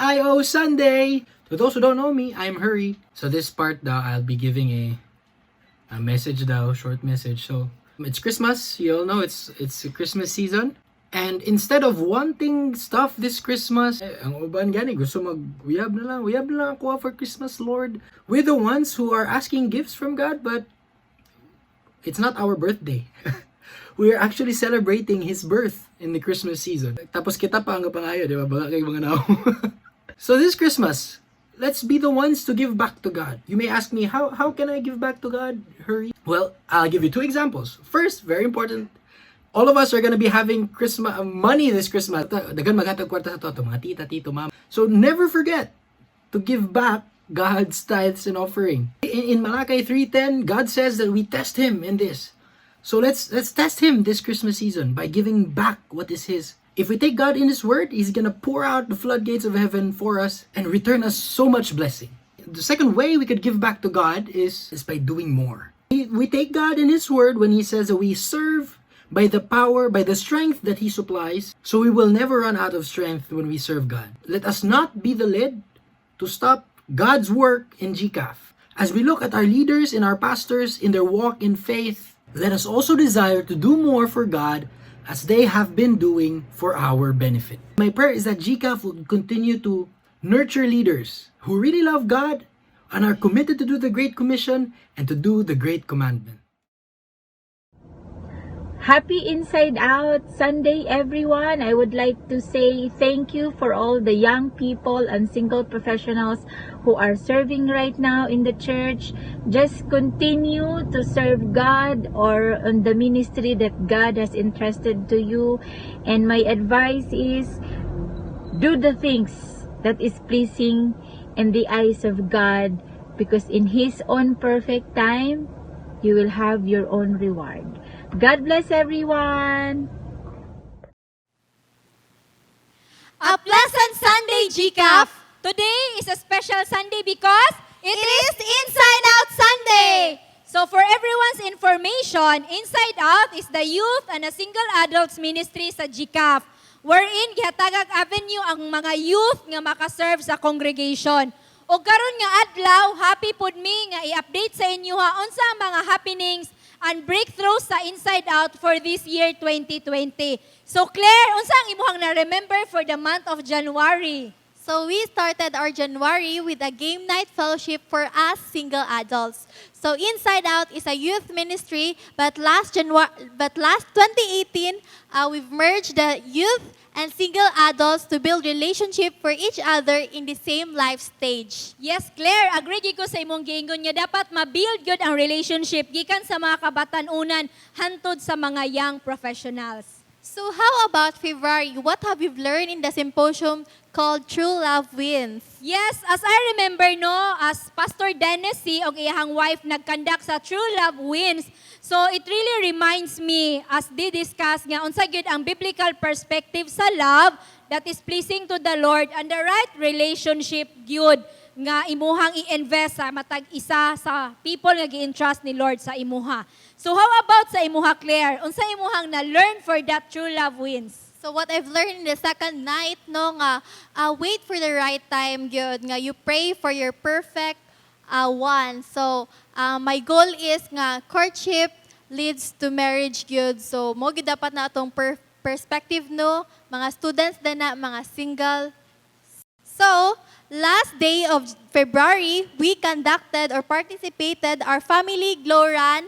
IO Sunday! To those who don't know me, I'm Hurry. So this part daw, I'll be giving a message daw, short message. So it's Christmas, you all know it's Christmas season. And instead of wanting stuff this Christmas, eh, ang uban gani gusto mag uyab na lang ako for Christmas, Lord. We're the ones who are asking gifts from God, but it's not our birthday. We are actually celebrating His birth in the Christmas season. Tapos kita pa ang pangayo, di ba? Baka kay mga nao. So this Christmas, let's be the ones to give back to God. You may ask me, how can I give back to God? Hurry. Well, I'll give you two examples. First, very important, all of us are gonna be having Christmas money this Christmas. Daghan maghatag kwarta sa ato, mga tita, tito, mama. So never forget to give back God's tithes and offering. In Malachi 3:10, God says that we test him in this. So let's test him this Christmas season by giving back what is his. If we take God in his word, he's going to pour out the floodgates of heaven for us and return us so much blessing. The second way we could give back to God is by doing more. We take God in his word when he says that we serve by the power, by the strength that he supplies, so we will never run out of strength when we serve God. Let us not be the lid to stop God's work in GCAF. As we look at our leaders and our pastors in their walk in faith, let us also desire to do more for God as they have been doing for our benefit. My prayer is that GCAF will continue to nurture leaders who really love God and are committed to do the Great Commission and to do the Great Commandment. Happy Inside Out Sunday, everyone. I would like to say thank you for all the young people and single professionals who are serving right now in the church. Just continue to serve God or on the ministry that God has entrusted to you. And my advice is do the things that is pleasing in the eyes of God, because in His own perfect time, you will have your own reward. God bless everyone. A pleasant Sunday, GCAF! Today is a special Sunday because it is Inside Out Sunday! So for everyone's information, Inside Out is the youth and a single adults ministry sa GCAF, wherein gihatagag avenue ang mga youth nga makaserve sa congregation. O karon nga adlaw, happy pud mi nga i-update sa inyo ha unsa ang mga happenings and breakthroughs sa Inside Out for this year 2020. So Claire, unsa ang imuhang na-remember for the month of January? So we started our January with a game night fellowship for us single adults. So Inside Out is a youth ministry, but last 2018, we've merged the youth and single adults to build relationship for each other in the same life stage. Yes, Claire, agree gyud ko sa imong giingon nga dapat ma-build gyud ang relationship gikan sa mga kabatan-unan hantod sa mga young professionals. So how about February? What have you learned in the symposium called True Love Wins? Yes, as I remember, no, as Pastor Dennis C. og iyang wife nag-conduct sa True Love Wins. So it really reminds me as they discuss nga unsa gyud ang biblical perspective sa love that is pleasing to the Lord and the right relationship gyud nga imuhang i-invest sa matag isa sa people nga gi-entrust ni Lord sa imuha. So how about sa imuha, Claire? Unsa imuhang na-learn for that True Love Wins? So what I've learned in the second night, no, nga wait for the right time gyud nga you pray for your perfect one. So my goal is nga courtship leads to marriage gyud. So mo gyud dapat na atong perspective, no, mga students din na mga single. So, last day of February, we conducted or participated our family glow run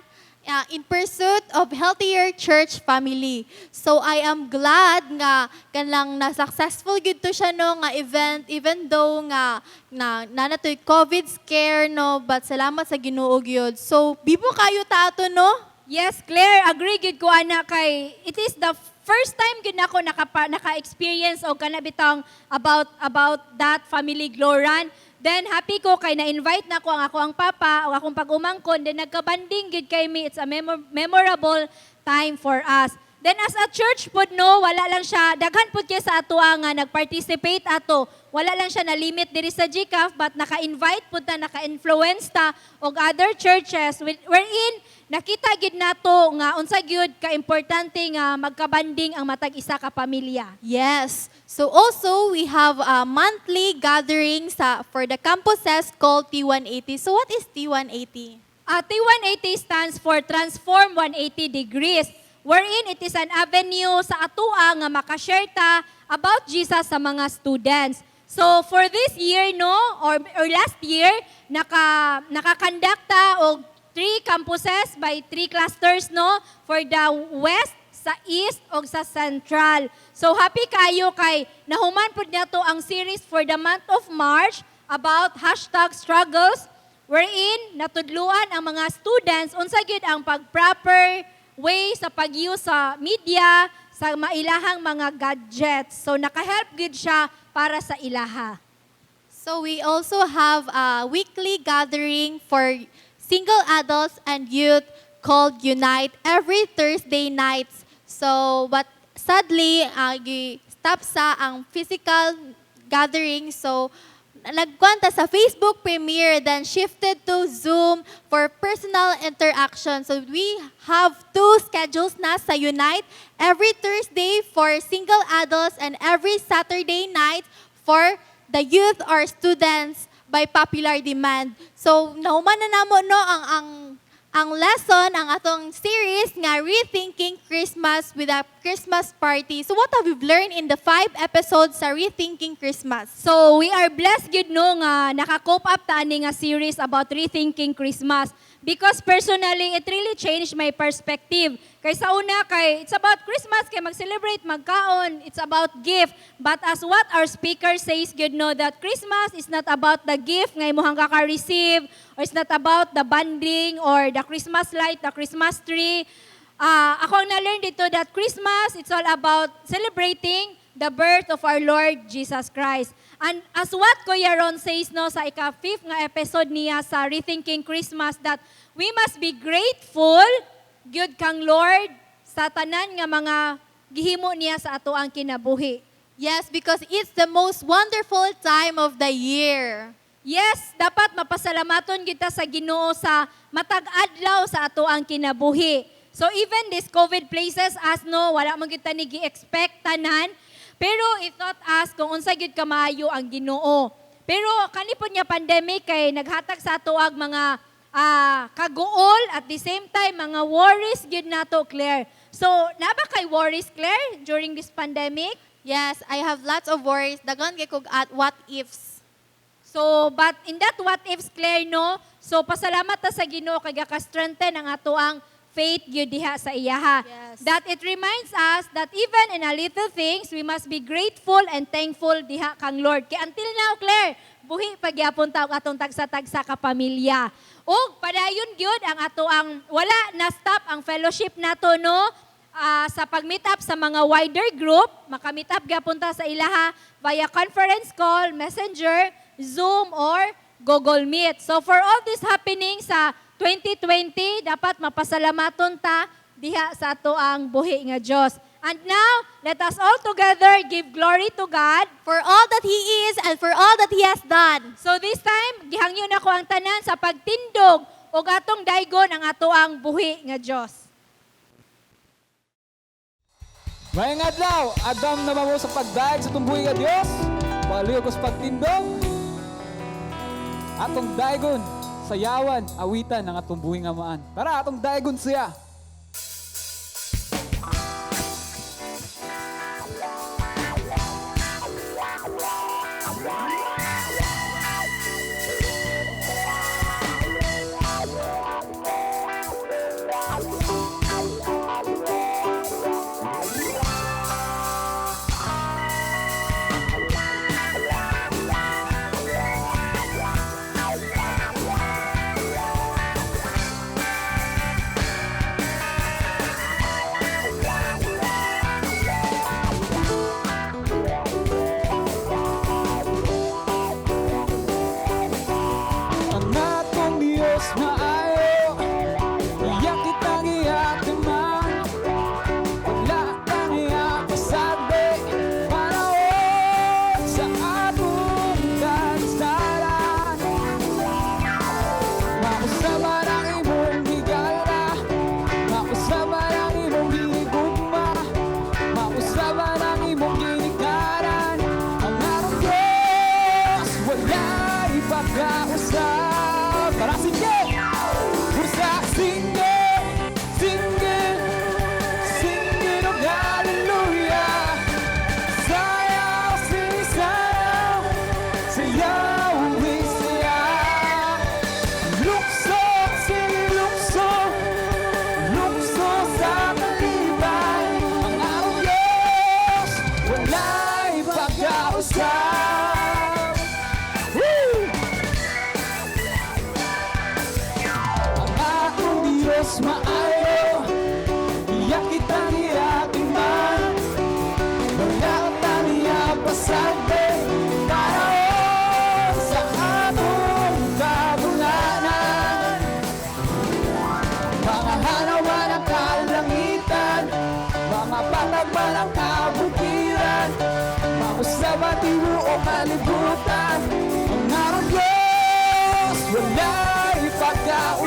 in pursuit of healthier church family. So I am glad nga kanang na successful gyud to siya, no, nga event, even though nga na nanatoy COVID scare, no, but salamat sa Ginoo gyud. So bibo kayo ta ato, no? Yes, Claire, agree gyud ko ana kay it is the first time gyud nako naka-experience og kana bitang about that family glow run. Then happy ko kay na-invite na ko ang ako ang papa o akong pag-umangkon, then nagka-bonding gyud kay mi. It's a memorable time for us. Then as a church pod, no, wala lang siya, daghan pod kay sa atoa nga nag-participate ato. Wala lang siya na limit diri sa GCAF, but naka-invite pod ta, naka-influence ta og other churches wherein nakita gid nato nga unsa gyud ka-importante nga magka-bonding ang matag isa ka pamilya. Yes. So also we have a monthly gathering sa for the campuses called T180. So what is T180? T180 stands for Transform 180 Degrees, wherein it is an avenue sa atua nga makashare ta about Jesus sa mga students. So for this year, no, or last year, naka-conduct ta og three campuses by three clusters, no, for the West, sa East og sa Central. So happy kayo kay nahuman pud nato ang series for the month of March about #struggles, wherein natudluan ang mga students unsa gyud ang pag-proper way sa pag-use sa media, sa mailahang mga gadgets. So naka-help gyud siya para sa ilaha. So we also have a weekly gathering for single adults and youth called Unite every Thursday nights. So but sadly, stop sa ang physical gathering. So nagkwanta sa Facebook Premiere, then shifted to Zoom for personal interaction. So we have two schedules na sa Unite: every Thursday for single adults and every Saturday night for the youth or students by popular demand. So nahuman na namo, no, ang lesson, ang atong series nga Rethinking Christmas with a Christmas party. So what have we learned in the five episodes sa Rethinking Christmas? So we are blessed gyud, no, nga naka-cope up ta ani nga series about Rethinking Christmas because personally it really changed my perspective. Kay sa una kay it's about Christmas kay mag-celebrate, magkaon, it's about gift. But as what our speaker says gyud, no, that Christmas is not about the gift nga imong kaka-receive or it's not about the bonding or the Christmas light, the Christmas tree. Ako ang na-learn dito that Christmas, it's all about celebrating the birth of our Lord Jesus Christ. And as what Kuya Ron says, no, sa ika-fifth nga episode niya sa Rethinking Christmas, that we must be grateful gyud kang Lord sa tanan nga mga gihimo niya sa ato ang kinabuhi. Yes, because it's the most wonderful time of the year. Yes, dapat mapasalamaton kita sa Ginoo sa matag adlaw sa ato ang kinabuhi. So even this COVID places us, no, wala man kita ni gi-expect tanan, pero it taught us kung unsa gyud kamaayo ang Ginoo. Pero kani pod nga pandemic kay naghatag sa ato ag mga kaguol, at the same time mga worries gyud nato, Claire. So, naa ba kay worries, Claire, during this pandemic? Yes, I have lots of worries. Daghan kay kog at what ifs. So, but in that what ifs, Claire, no? So, pasalamat ta sa Ginoo kay gaka-strengthen ang ato ang faith gyud diha sa iyaha. That it reminds us that even in a little things, we must be grateful and thankful diha kang Lord. Kay until now, Claire, buhi pagyapon ta og atong tagsa-tagsa ka pamilya. Ug padayon gyud ang ato ang wala na stop ang fellowship nato, no? Sa pag-meet up sa mga wider group, maka-meet up gyapon ta sa ilaha via conference call, Messenger, Zoom, or Google Meet. So for all this happening sa 2020, dapat mapasalamaton ta diha sa ato ang buhi nga Dios. And now, let us all together give glory to God for all that He is and for all that He has done. So this time, gihangyo nako ang tanan sa pagtindog og atong daygon ang ato ang buhi nga Dios. Maayong adlaw, andam na ba mo sa pagdayeg sa atong buhi nga Dios? Palihog ko sa pagtindog. Atong daygon, sayawan, awitan ang atong buhi nga Amahan. Tara, atong daygon siya.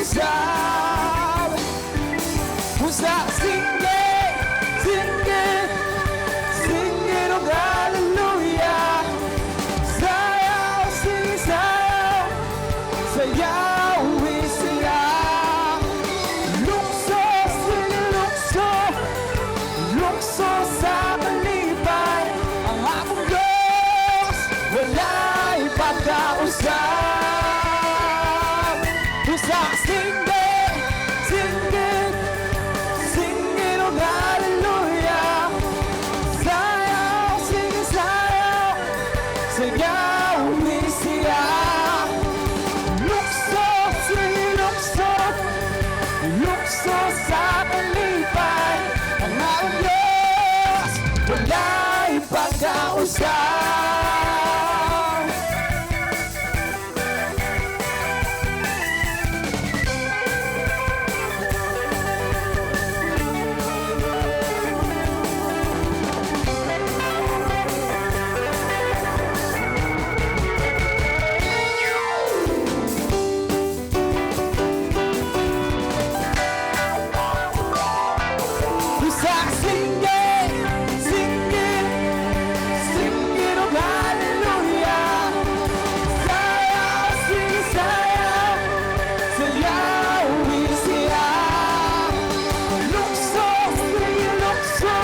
pagkausap. Usa, singgit, singgit, singgit og hallelujah. Sayaw, sige, sayaw, sayaw siya. Lukso, sige, lukso, lukso sa kalipay. Ang akong Diyos, wala'y pagkausap. Usa, singgit, singgit, singgit og hallelujah. Sayaw, sige, sayaw, sayaw siya. Lukso, sige, lukso, lukso sa kalipay. Ang akong Diyos, wala'y pagkausap. Usa, singgit, singgit, singgit og hallelujah. Sayaw, sige, sayaw, sayaw siya. Lukso, sige, lukso,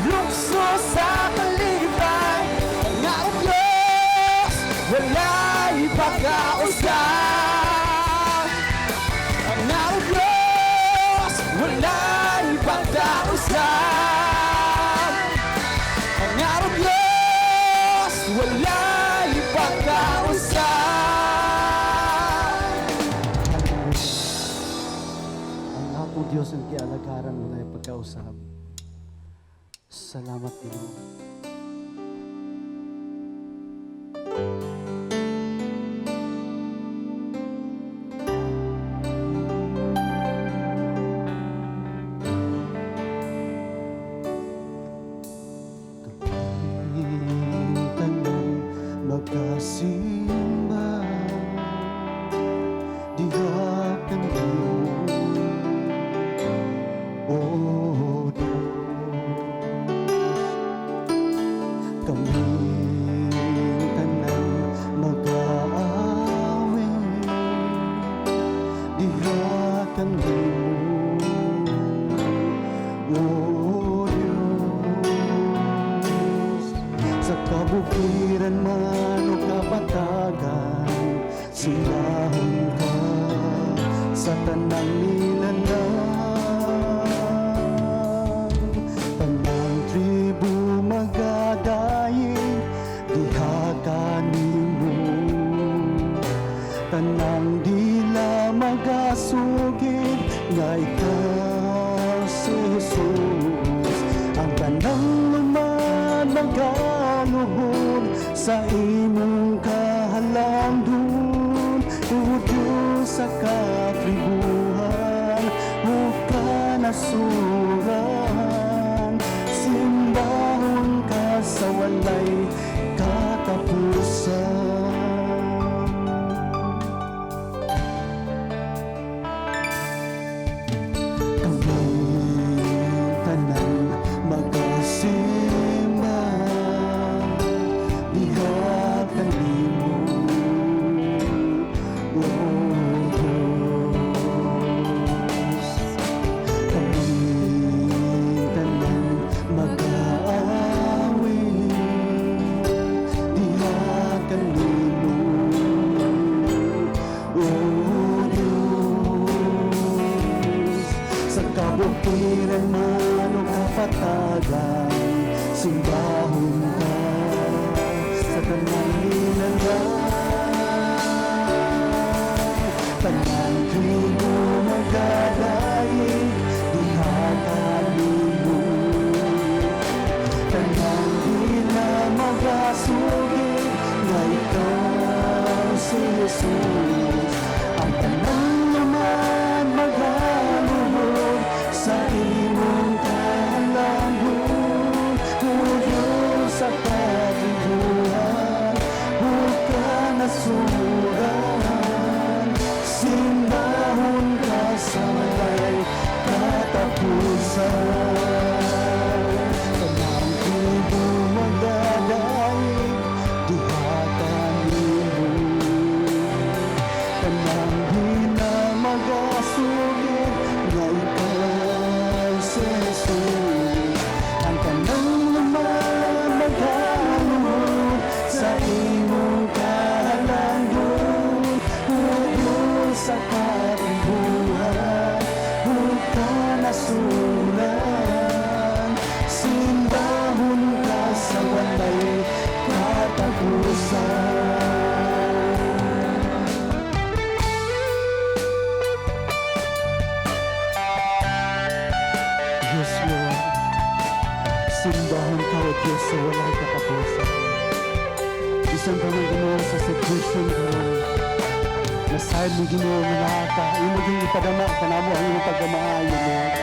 lukso sa kalipay. Ang akong Diyos, wala'y pagkausap. Ang akong Diyos, wala'y pagkausap. Ang akong Diyos, wala'y pagkausap. Ang akong Diyos ang gialagaran, walay pagkausap. Salamat, Ginoo. Kaming tanan magasimba diha kanimo, O Diyos. Kaming tanan mag-aawit diha kanimo, O Diyos. Sa kabukiran man o kapatagan, simbahon ka sa tanang nilalang. Tanang tribo magadayeg diha kanimo. Tanang dila magasugid nga ikaw si Jesus. Ang tanang lumad magaluhod sa imong kahalangdon. O Diyos, sa katribuhan ug kanasuran, simbahon ka sa walay katapusan. Kami tanan magasimba diha kanimo, O Diyos. Kami tanan mag-aawit diha kanimo, O Diyos. Sa kabukiran man o kapatagan, simbahon ka sa tanang nilalang. Tanang tribo magadayeg diha kanimo. Tanang dila magasugid nga ikaw si Jesus. Ang tanang naman magaluhod sa imong kahalangdon. O Diyos, sa katribuhan ug kanasuran, simbahon. Katapusan. Tanang tribo magadayeg diha kanimo. Tanang dila magasugid nga ikaw si Jesus. Ang tanang luman magaluhod sa imong kahalangdon. O Diyos sa katribuhan, huwag ka nasuran. Simbahon ka sa walay katapusan. Yes, Lord. Simbahon ka, O Diyos, sa walay katapusan. Bisan pa man, Ginoo, sa sitwasyon karon, nasayod mi, Ginoo, nga naa ka, imo gyud ipadama kanamo ang imong pagkamaayo, Lord.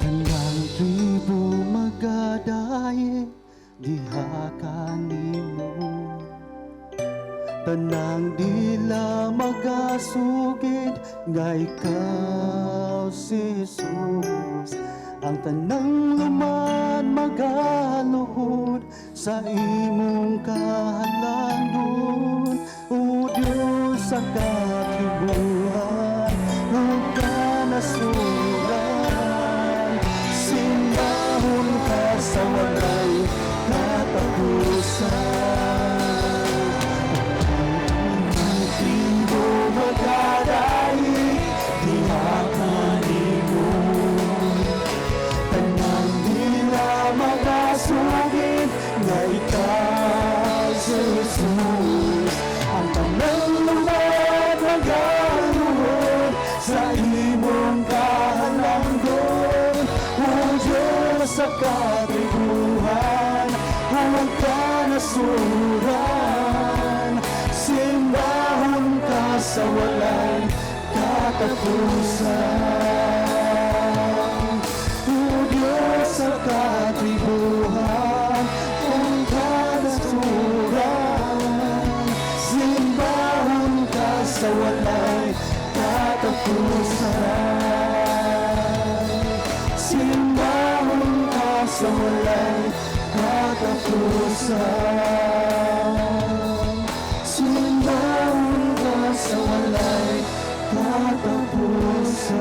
Tanang tribo magadayeg diha kanimo. Tanang dila magasugid nga ikaw si Jesus. Ang tanang luman magaluhod sa imong kahalangdon. O Diyos sa katribuhan, huwag ka nasuran. Simbahon ka sa walay katapusan. Ang tribo magadayeg diha kanimo. Tanang dila magasugid nga ikaw si Jesus. Ang tanang luman magaluhod sa imong kahalangdon. O Diyos sa katribuhan, huwag ka nasuran. Simbahon ka sa walay katapusan. O Diyos sa katribuhan, huwag ka nasuran. Simbahon ka sa walay katapusan. Simbahon ka sa walay katapusan. Simbahon ka sa walay katapusan.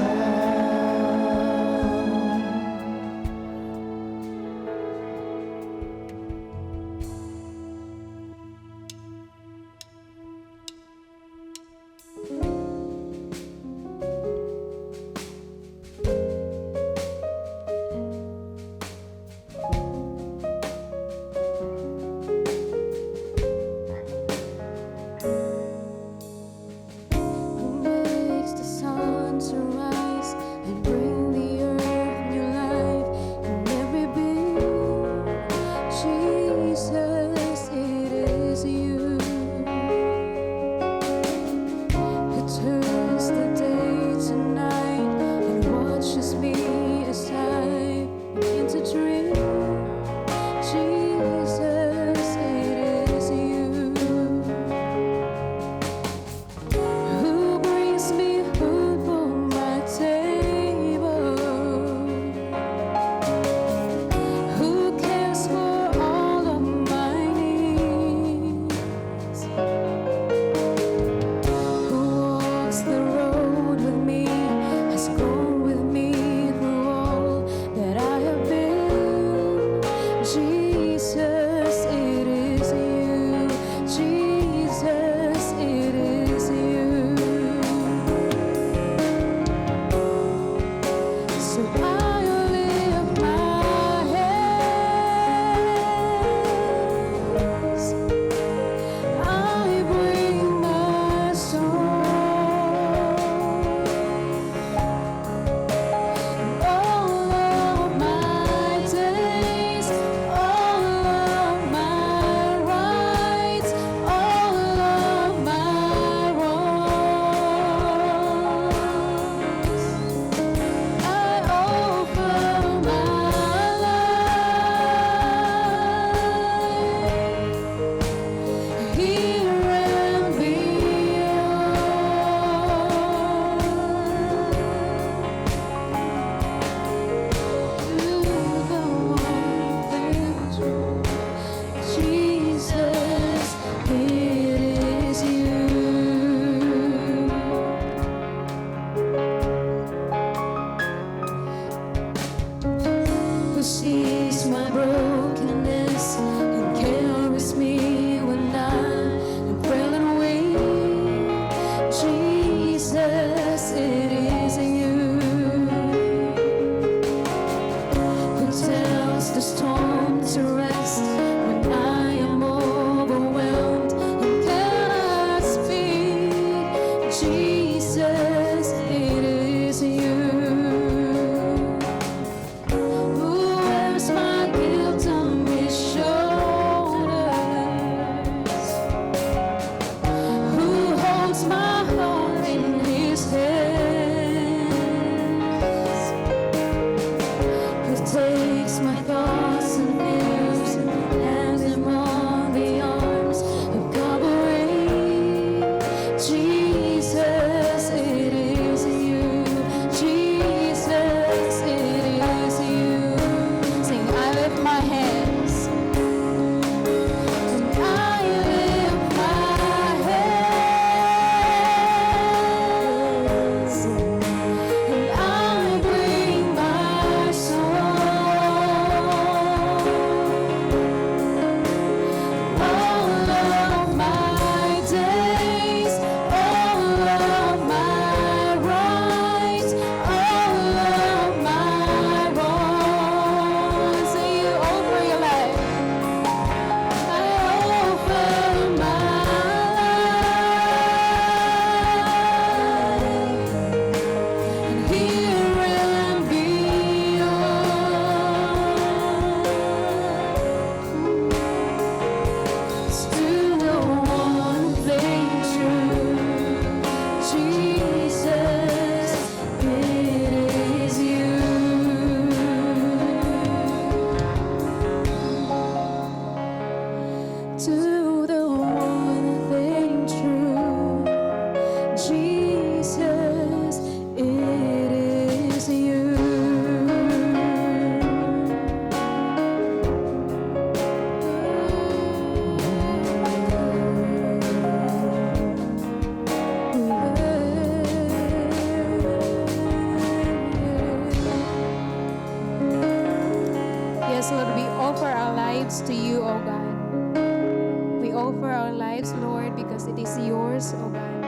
It is yours, O God.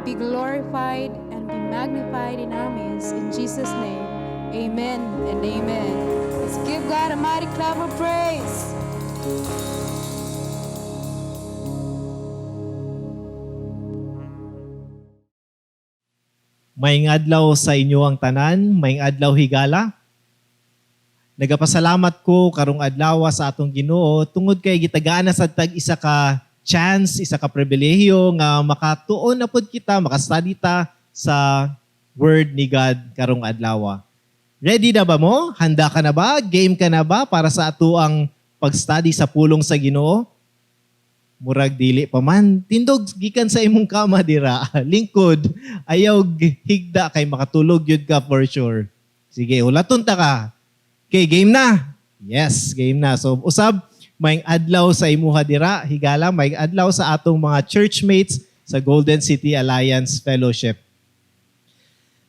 Be glorified and be magnified in our midst. In Jesus' name, amen and amen. Let's give God a mighty clap of praise. Maayong adlaw sa inyo ang tanan, maayong adlaw, higala. Nagapasalamat ko karong adlaw sa atong Ginoo tungod kay gitagaan na sad tag isa ka chance, isa ka pribilehiyo nga makatuon na pod kita, makastudy ta sa Word ni God karong adlaw. Ready na ba mo? Handa ka na ba? Game ka na ba para sa ato ang pag-study sa pulong sa Ginoo? Murag dili pa man. Tindog gikan sa imong kama dira. Lingkod, ayaw higda kay makatulog yun ka for sure. Sige, hulaton ta ka. Okay, game na. Yes, game na. So usab, maayong adlaw sa imuha dira, higala, maayong adlaw sa atong mga churchmates sa Golden City Alliance Fellowship.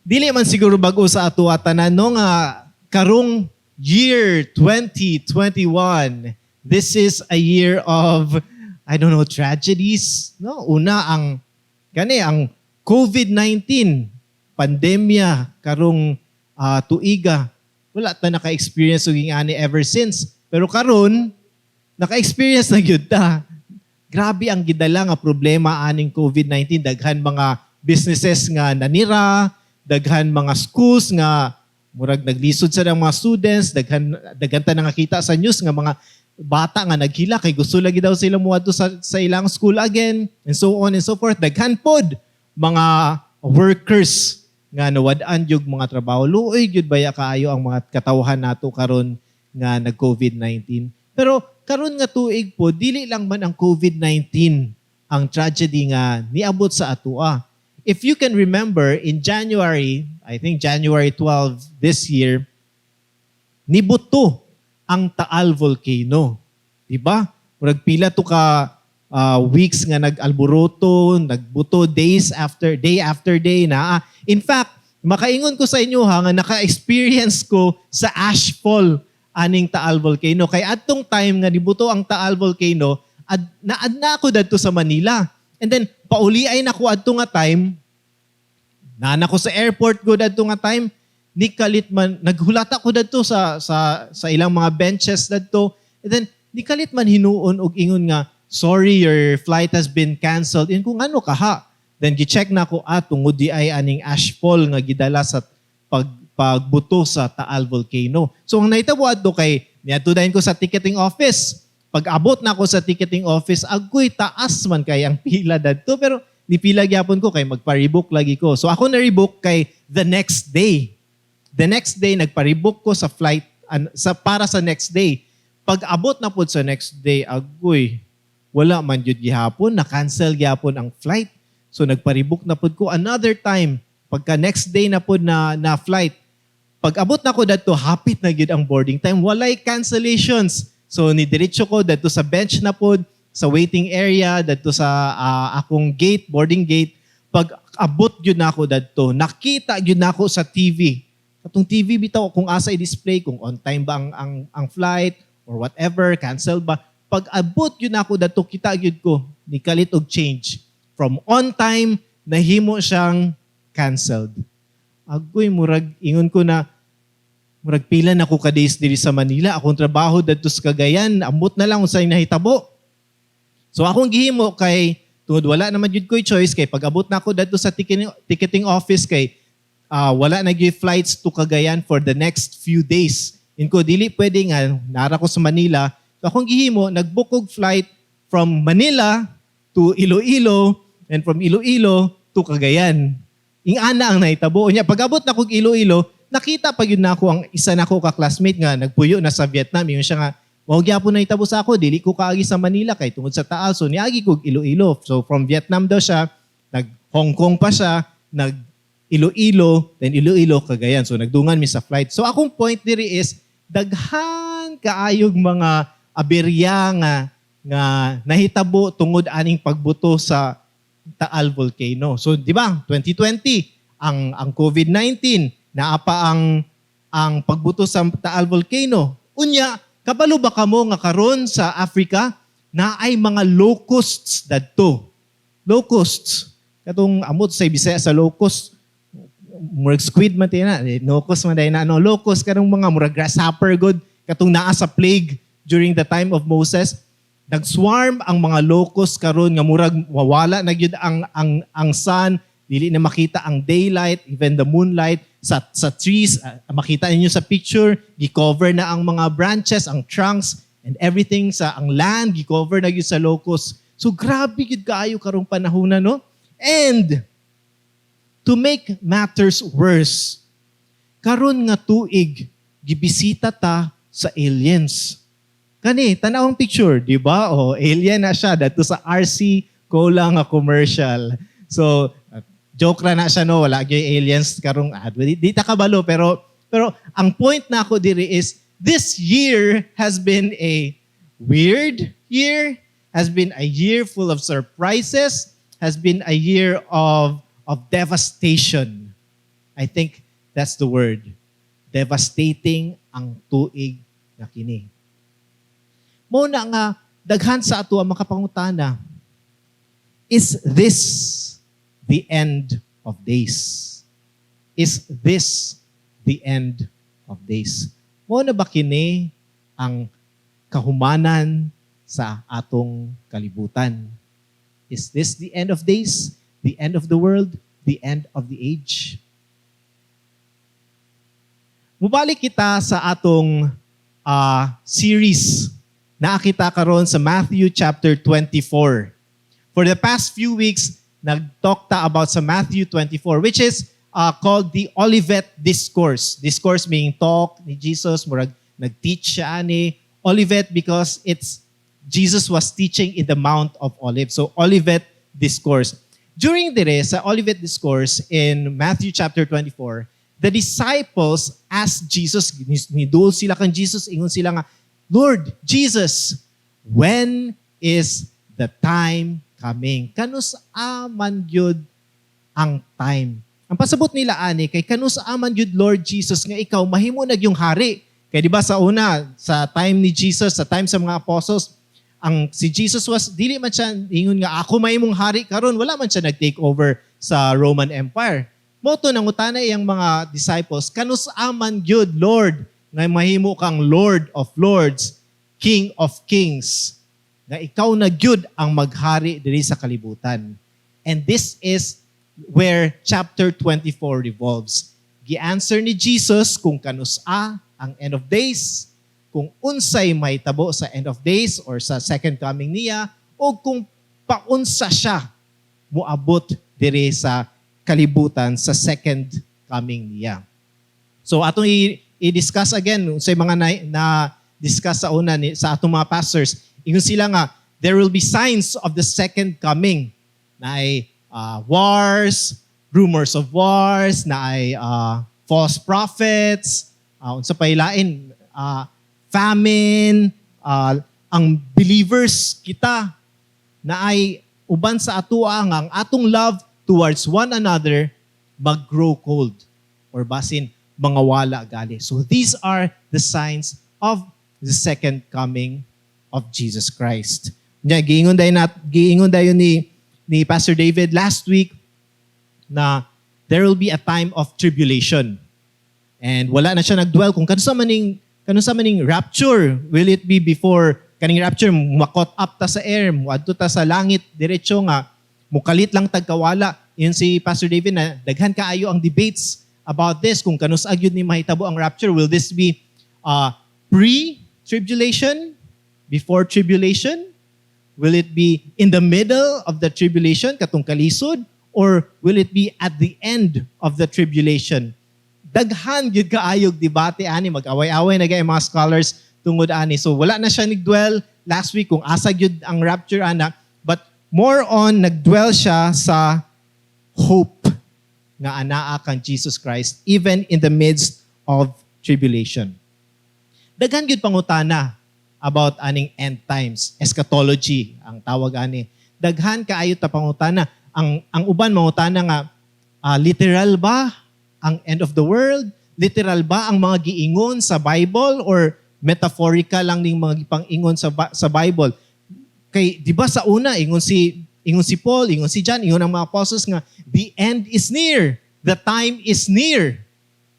Dili man siguro bag-o sa ato tanan, no, nga karong year 2021, this is a year of, I don't know, tragedies, no? Una ang kani ang COVID-19 pandemya karong tuiga. Wala ta naka-experience og ani ever since. Pero karon naka-experience na gyud ta. Grabe ang gidala nga problema aning COVID-19. Daghan mga businesses nga nanira, daghan mga schools nga murag naglisod sa mga students, daghan daghan ta nakakita sa news nga mga bata nga naghila kay gusto lagi daw sila muadto sa ilang school again and so on and so forth. Daghan pod mga workers nga nawad-an yung mga trabaho. Luoy gyud baya kaayo ang mga katawhan nato karon nga nag COVID-19. Pero karon nga tuig po, dili lang man ang COVID-19 ang tragedy nga niabot sa atoa. If you can remember, in January, I think January 12 this year, nibuto ang Taal Volcano. Diba? Murag pila to ka weeks nga nag-alboroto, nagbuto days after day after day na. In fact, makaingon ko sa inyo ha nga naka-experience ko sa ashfall aning Taal Volcano. Kay adtong time nga nibuto ang Taal Volcano, naad na ako dadto sa Manila. And then pauli ay nako adto nga time, nana ko sa airport ko dadto nga time, ni kalit man naghulata ko dadto sa ilang mga benches dadto. And then ni kalit man hinuon og ingon nga, "Sorry, your flight has been canceled." In kung ano kaha. Then gi-check na ko, tungod di ay aning ashfall nga gidala sa pagbuto sa Taal Volcano. So ang nahitabo adto kay niadto dayon ko sa ticketing office. Pag abot na ako sa ticketing office, agoy, taas man kay ang pila dadto, pero ni pila gyapon ko kay magpa-rebook lagi ko. So ako na rebook kay the next day. The next day nagpa-rebook ko sa flight sa para sa next day. Pag abot na pud sa next day, agoy, wala man jud gihapon, na-cancel gihapon ang flight. So nagpa-rebook na pud ko another time. Pagka next day na pud na flight, pag abot na ko dadto, hapit na gyud ang boarding time, walay cancellations. So ni diretso ko dadto sa bench na pud sa waiting area dadto sa akong gate, boarding gate. Pag abot gyud na ako dadto, nakita gyud na ako sa TV. Katong TV bitaw kung asa i-display kung on time ba ang flight or whatever, cancel ba. Pag abot gyud na ako dadto, kita gyud ko ni kalit og change. From on time nahimo siyang canceled. Agoy, murag ingon ko na murag pila na ko ka days diri sa Manila, akong trabaho dadto sa Cagayan, ambot na lang unsay nahitabo. So akong gihimo kay tungod wala naman jud ko'y choice kay pag abot na ako dadto sa ticketing office kay wala na gyud flights to Cagayan for the next few days. Inko dili pwede nga nara ko sa Manila. So akong gihimo, nagbook og flight from Manila to Iloilo and from Iloilo to Cagayan. Ingana ang nahitabo. Unya pag abot na kog Iloilo, nakita pa gyud nako ang isa nako ka classmate nga nagpuyo na sa Vietnam. Ingon siya nga, mao gyapon nahitabo sa ako, dili ko kaagi sa Manila kay tungod sa Taal. So niagi kog Iloilo. So from Vietnam daw siya, nag Hong Kong pa siya, nag Iloilo, then Iloilo, Cagayan. So nagdungan mi sa flight. So akong point diri is daghan kaayog mga aberya nga nahitabo tungod aning pagbuto sa Taal Volcano. So di ba, 2020 ang COVID-19, naa pa ang pagbuto sa Taal Volcano. Unya, kabalo ba kamo nga karon sa Africa Naay mga locusts dadto. Locusts. Katong amot sa Bisaya sa locust, murag squid man na, eh, locust man na, no, locust kanong mga murag grasshopper good katong naa sa plague during the time of Moses. Nag-swarm ang mga locust karon nga murag mawala na gyud ang sun, dili na makita ang daylight, even the moonlight sa trees. Makita ninyo sa picture, gi-cover na ang mga branches, ang trunks and everything sa ang land, gi-cover na gyud sa locust. So grabe gyud kaayo karong panahon na, no? And to make matters worse, karon nga tuig gibisita ta sa aliens. Kani, tan-awang picture, di ba? O, alien na siya dadto sa RC Cola nga commercial. So, joke ra na siya, no, wala gyud aliens karong di ta kabalo, pero ang point na ako diri is this year has been a weird year, has been a year full of surprises, has been a year of devastation. I think that's the word. Devastating ang tuig nga kini. Mao na nga daghan sa ato ang makapangutana, is this the end of days? Is this the end of days? Mao na ba kini ang kahumanan sa atong kalibutan? Is this the end of days? The end of the world? The end of the age? Mubalik kita sa atong series. Naa kita karon sa Matthew chapter 24. For the past few weeks, nag-talk ta about sa Matthew 24, which is called the Olivet Discourse. Discourse meaning talk ni Jesus, murag nag-teach siya ani. Olivet because it's Jesus was teaching in the Mount of Olives. So Olivet Discourse. During dire sa Olivet Discourse in Matthew chapter 24, the disciples asked Jesus, nidul sila kang Jesus, ingon sila nga, "Lord Jesus, when is the time coming? Kanus-a man gyud ang time?" Ang pasabot nila ani kay kanus-a man gyud, Lord Jesus, nga ikaw mahimo na gyung hari? Kay di ba sa una, sa time ni Jesus, sa time sa mga apostles, ang si Jesus was dili man siya ingon nga ako mahimong hari karon, wala man siya nag-take over sa Roman Empire. Mao to nangutana iyang mga disciples, "Kanus-a man gyud, Lord, nga mahimo kang Lord of Lords, King of Kings, nga ikaw na gyud ang maghari diri sa kalibutan?" And this is where chapter 24 revolves. Gi-answer ni Jesus kung kanus-a ang end of days, kung unsay mahitabo sa end of days or sa second coming niya, o kung paunsa siya moabot diri sa kalibutan sa second coming niya. So atong i-discuss again sa mga na discuss sa una ni, sa atong mga pastors. Ingon sila nga there will be signs of the second coming na ay wars, rumors of wars, na ay false prophets, unsa pa ilain, famine, ang believers kita na ay uban sa atoa nga ang atong love towards one another mag-grow cold or basin mangawala gali. So these are the signs of the second coming of Jesus Christ. Nya giingon dayon ni Pastor David last week na there will be a time of tribulation. And wala na siya nagdwell kung kanus-a man ning rapture. Will it be before kaning rapture, ma-caught up ta sa air, muadto ta sa langit diretso nga mukalit lang tagkawala? Yun si Pastor David na daghan kaayo ang debates about this kung kanus-a gyud ni mahitabo ang rapture. Will this be pre-tribulation, before tribulation? Will it be in the middle of the tribulation, katong kalisod, or will it be at the end of the tribulation? Daghan gyud kaayog debate ani, mag-away-away na gay mga scholars tungod ani. So wala na siya nagdwell last week kung asa gyud ang rapture ana, but more on nagdwell siya sa hope nga anaa kang Jesus Christ even in the midst of tribulation. Daghan gyud pangutana about aning end times, eschatology ang tawag ani. Daghan kaayo ta pangutana. Ang uban mangutana nga literal ba ang end of the world? Literal ba ang mga giingon sa Bible or metaphorical lang ning mga gipang-ingon sa Bible? Kay di ba sa una ingon si Paul, ingon si John, ingon ang mga apostles nga the end is near, the time is near.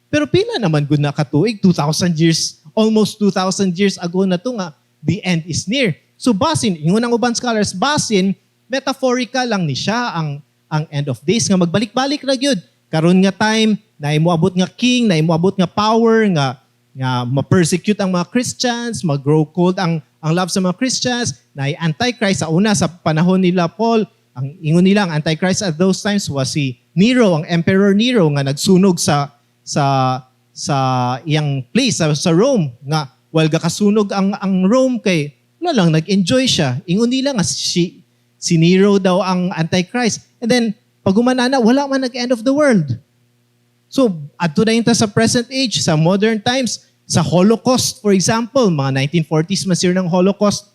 Pero pila naman gud na katuig, 2,000 years, almost 2,000 years ago na to nga the end is near. So basin, ingon ang uban scholars, basin metaphorical lang ni siya ang end of days nga magbalik-balik ra gyud. Karon nga time na moabot nga king, na moabot nga power nga ma-persecute ang mga Christians, mag-grow cold ang love sa mga Christians, na Antichrist sa una sa panahon nila Paul, ang ingon nila ang Antichrist at those times was si Nero, ang Emperor Nero nga nagsunog sa iyang place sa Rome nga while gakasunog ang Rome kay wala lang, nag-enjoy siya. Ingon nila nga si Nero daw ang Antichrist. And then pag human ana, wala man nag-end of the world. So, adto na ta sa present age, sa modern times, sa Holocaust, for example, mga 1940s man sir ng Holocaust.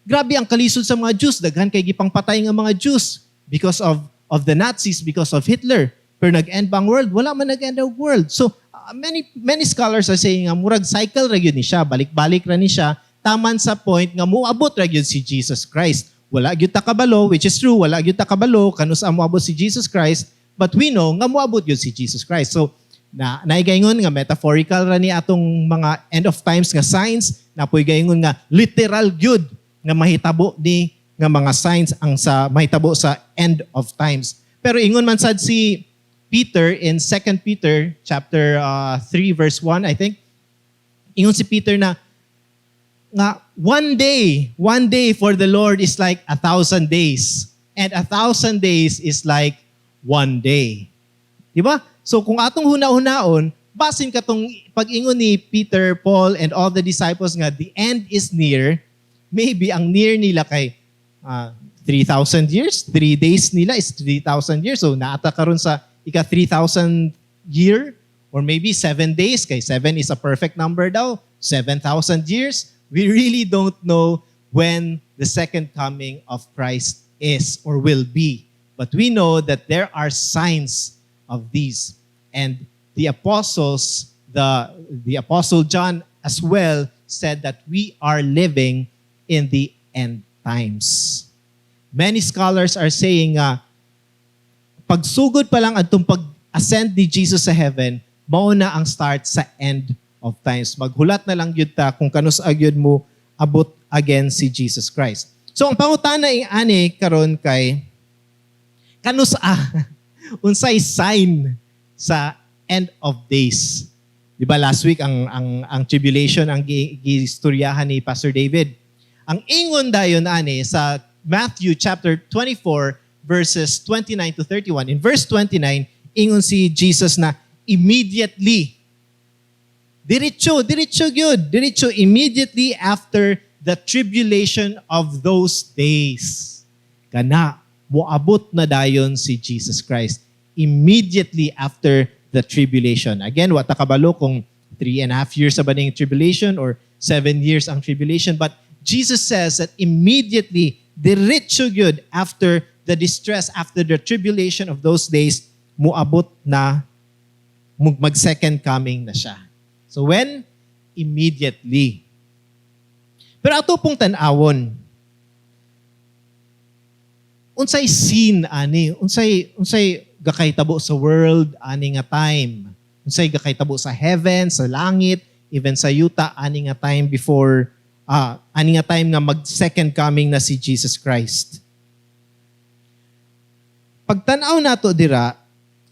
Grabe ang kalisod sa mga Jews. Daghan kay gipangpatay nga mga Jews because of the Nazis, because of Hitler. Pero nag-end ba ang world? Wala man nag-end ang world. So, many many scholars are saying nga murag cycle ra gyud ni siya, balik-balik ra ni siya, taman sa point nga muabot ra gyud si Jesus Christ. Wala gyud ta kabalo, which is true, wala gyud ta kabalo kanus-a moabot si Jesus Christ, but we know nga moabot gyud si Jesus Christ. So, na naay gaingon nga metaphorical ra ni atong mga end of times nga signs, naa poy gaingon nga literal gyud nga mahitabo ni nga mga signs ang sa mahitabo sa end of times. Pero ingon man sad si Peter in 2 Peter chapter 3 verse 1, I think. Ingon si Peter na nga one day for the Lord is like 1,000 days. And 1,000 days is like one day. Di ba? So kung atong huna-hunaon, basin katong pag-ingon ni Peter, Paul, and all the disciples nga the end is near, maybe ang near nila kay 3,000 years, 3 days nila is 3,000 years. So naa ta karon sa ika 3,000 year or maybe 7 days kay 7 is a perfect number daw, 7,000 years. We really don't know when the second coming of Christ is or will be. But we know that there are signs of these. And the apostles, the Apostle John as well, said that we are living in the end times. Many scholars are saying pagsugod pa lang atong pag-ascend ni Jesus sa heaven, mao na ang start sa end of times. Maghulat na lang gyud ta kung kanus-a gyud mo abot again si Jesus Christ. So ang pangutana ing ani karon kay kanus-a, unsay sign sa end of days? Di ba last week ang tribulation ang giistoryahan ni Pastor David. Ang ingon dayon ani sa Matthew chapter 24 verses 29 to 31. In verse 29, ingon si Jesus na immediately, diretso, diretso gyud, diretso immediately after the tribulation of those days. Kana, moabot na dayon si Jesus Christ immediately after the tribulation. Again, wa ta kabalo kung 3.5 years ba ning tribulation or 7 years ang tribulation. But Jesus says that immediately, diretso gyud after the distress, after the tribulation of those days, muabot na, mag-second coming na siya. So when? Immediately. Pero ato pong tan-awon, unsay scene ani, unsay gakahitabo sa world ani nga time, unsay gakahitabo sa heaven, sa langit, even sa yuta ani nga time before ani nga time nga mag second coming na si Jesus Christ? Pagtan-aw nato dira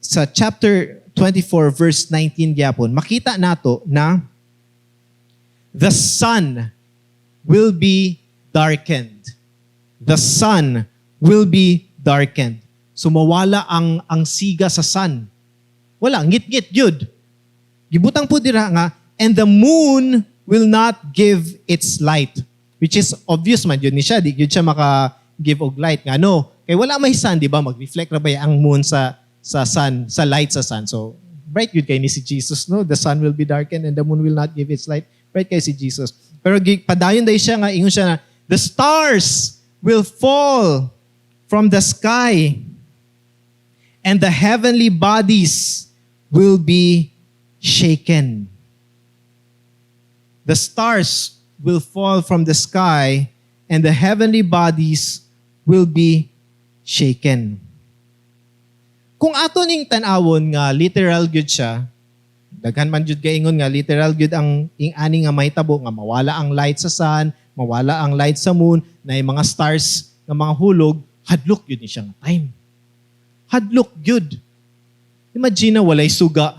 sa chapter 24 verse 19 gyapon, makita nato na the sun will be darkened. The sun will be darkened. So mawala ang siga sa sun. Wala, ngit-ngit gyud. Gibutang po dira nga, and the moon will not give its light. Which is obvious man gyud ni siya, di gyud siya maka give og light nga no. Kay wala may sun, di ba? Mag-reflect ra ba ang moon sa sun, sa light sa sun. So bright gyud kay ni si Jesus, no? The sun will be darkened and the moon will not give its light. Bright kay si Jesus. Pero padayon dai siya nga ingon siya na the stars will fall from the sky and the heavenly bodies will be shaken. The stars will fall from the sky and the heavenly bodies will be shaken." Kung ato ning tan-awon nga literal gyud siya, daghan man jud gaingon nga literal gyud ang ing-ani nga mahitabo, nga mawala ang light sa sun, mawala ang light sa moon, na yung mga stars nga mga hulog, hadlok gyud ni siya nga time. Hadlok gyud. Imagine na walay suga.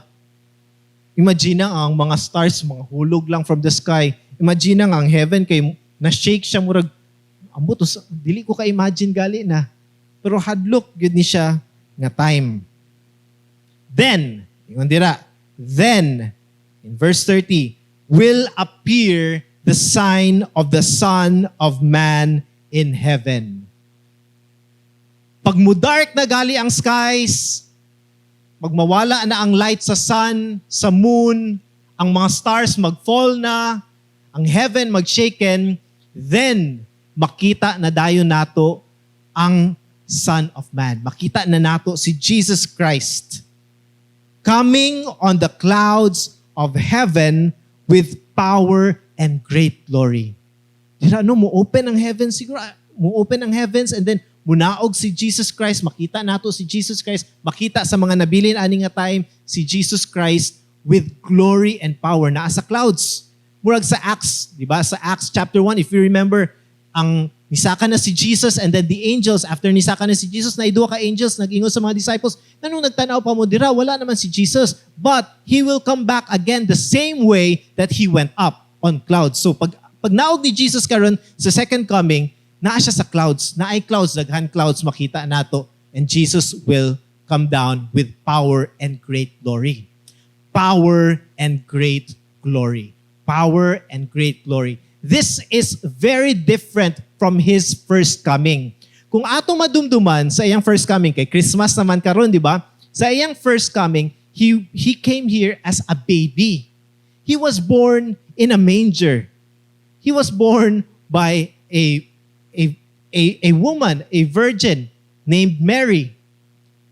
Imagine na ang mga stars, mga hulog lang from the sky. Imagine na nga ang heaven kay na-shake siya, murag ambot, dili ko ka-imagine gali na. Pero hadlok gyud ni siya nga time. Then, ingon dira, then, in verse 30, "will appear the sign of the Son of Man in heaven." Pag mudark na gali ang skies, magmawala na ang light sa sun, sa moon, ang mga stars mag-fall na, ang heaven mag-shaken, then makita na dayon nato ang Son of Man. Makita na nato si Jesus Christ coming on the clouds of heaven with power and great glory. Dira no, mo open ang heavens siguro, ah, mo open ang heavens and then munaog si Jesus Christ, makita nato si Jesus Christ, makita sa mga nabilin ani nga time si Jesus Christ with glory and power naa sa clouds. Murag sa Acts, di ba? Sa Acts chapter 1, if you remember, ang nisaka na si Jesus and then the angels, after nisaka na si Jesus, naay duha ka angels, nag-ingon sa mga disciples, "Nganong nagtanaw pa mo dira? Wala naman si Jesus." But he will come back again the same way that he went up on clouds. So pag naog ni Jesus karon sa second coming, naa siya sa clouds, naay clouds, daghan clouds makita nato, and Jesus will come down with power and great glory. Power and great glory. Power and great glory. This is very different from his first coming. Kung atong madumduman sa iyang first coming, kay Christmas naman karon, di ba? Sa iyang first coming, he came here as a baby. He was born in a manger. He was born by a woman, a virgin named Mary.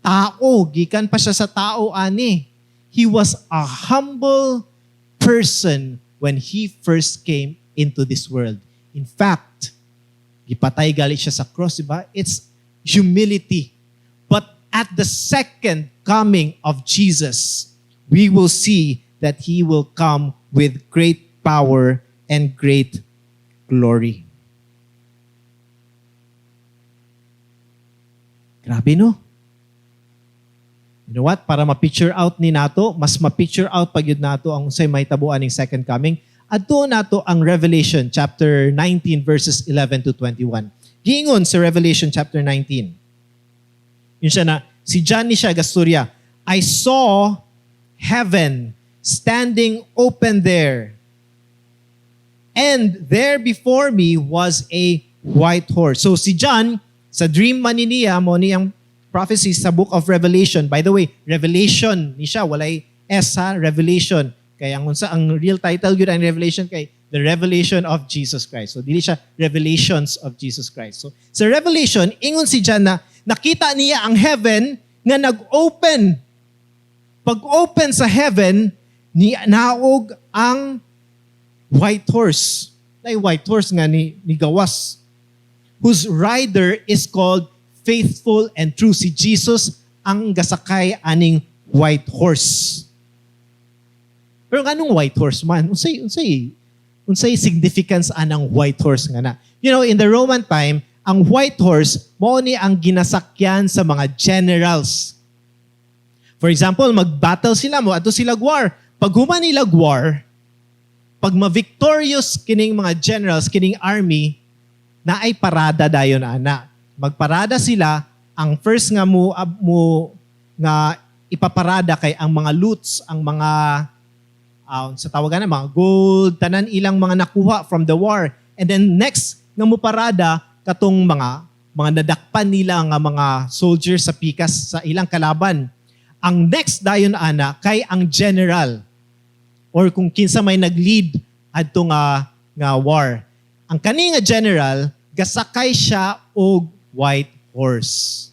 Tao, gikan pa siya sa tao ani. He was a humble person when he first came into this world. In fact, gipatay gali siya sa cross, di ba? It's humility. But at the second coming of Jesus, we will see that he will come with great power and great glory. Grabe, no? You know what? Para ma-picture out ni nato, mas ma-picture out pag yun nato ang unsay mahitabo aning second coming, adto nato ang Revelation chapter 19 verses 11 to 21. Giingon sa Revelation chapter 19. Yun siya na, si John ni siya gasturya, "I saw heaven standing open there. And there before me was a white horse." So si John, sa dream man ni niya, mo ni ang prophecy sa book of Revelation. By the way, Revelation ni siya, walay S ha, Revelation. Kaya ang unsa ang real title gyud ang Revelation kay the Revelation of Jesus Christ. So dili siya Revelations of Jesus Christ. So sa Revelation, ingon si John na nakita niya ang heaven nga nag-open. Pag-open sa heaven, ni naog ang white horse. Nay white horse nga ni gawas, whose rider is called Faithful and True. Si Jesus ang gasakay aning white horse. Pero nganong white horse man? Unsay significance anang white horse nga na? In the Roman time, ang white horse mao ni ang ginasakyan sa mga generals. For example, mag-battle sila mo adto sila war. Pag human nila war, pag ma-victorious kining mga generals, kining army, naay parada dayon ana. Magparada sila, ang first nga mo nga ipaparada kay ang mga loots, ang mga sa tawagan na mga gold, tanan ilang mga nakuha from the war. And then next nga mo parada katong mga nadakpan nila nga mga soldiers sa pikas sa ilang kalaban. Ang next dayon ana kay ang general or kung kinsa may nag-lead adto nga war. Ang kani nga general gasakay siya og white horse.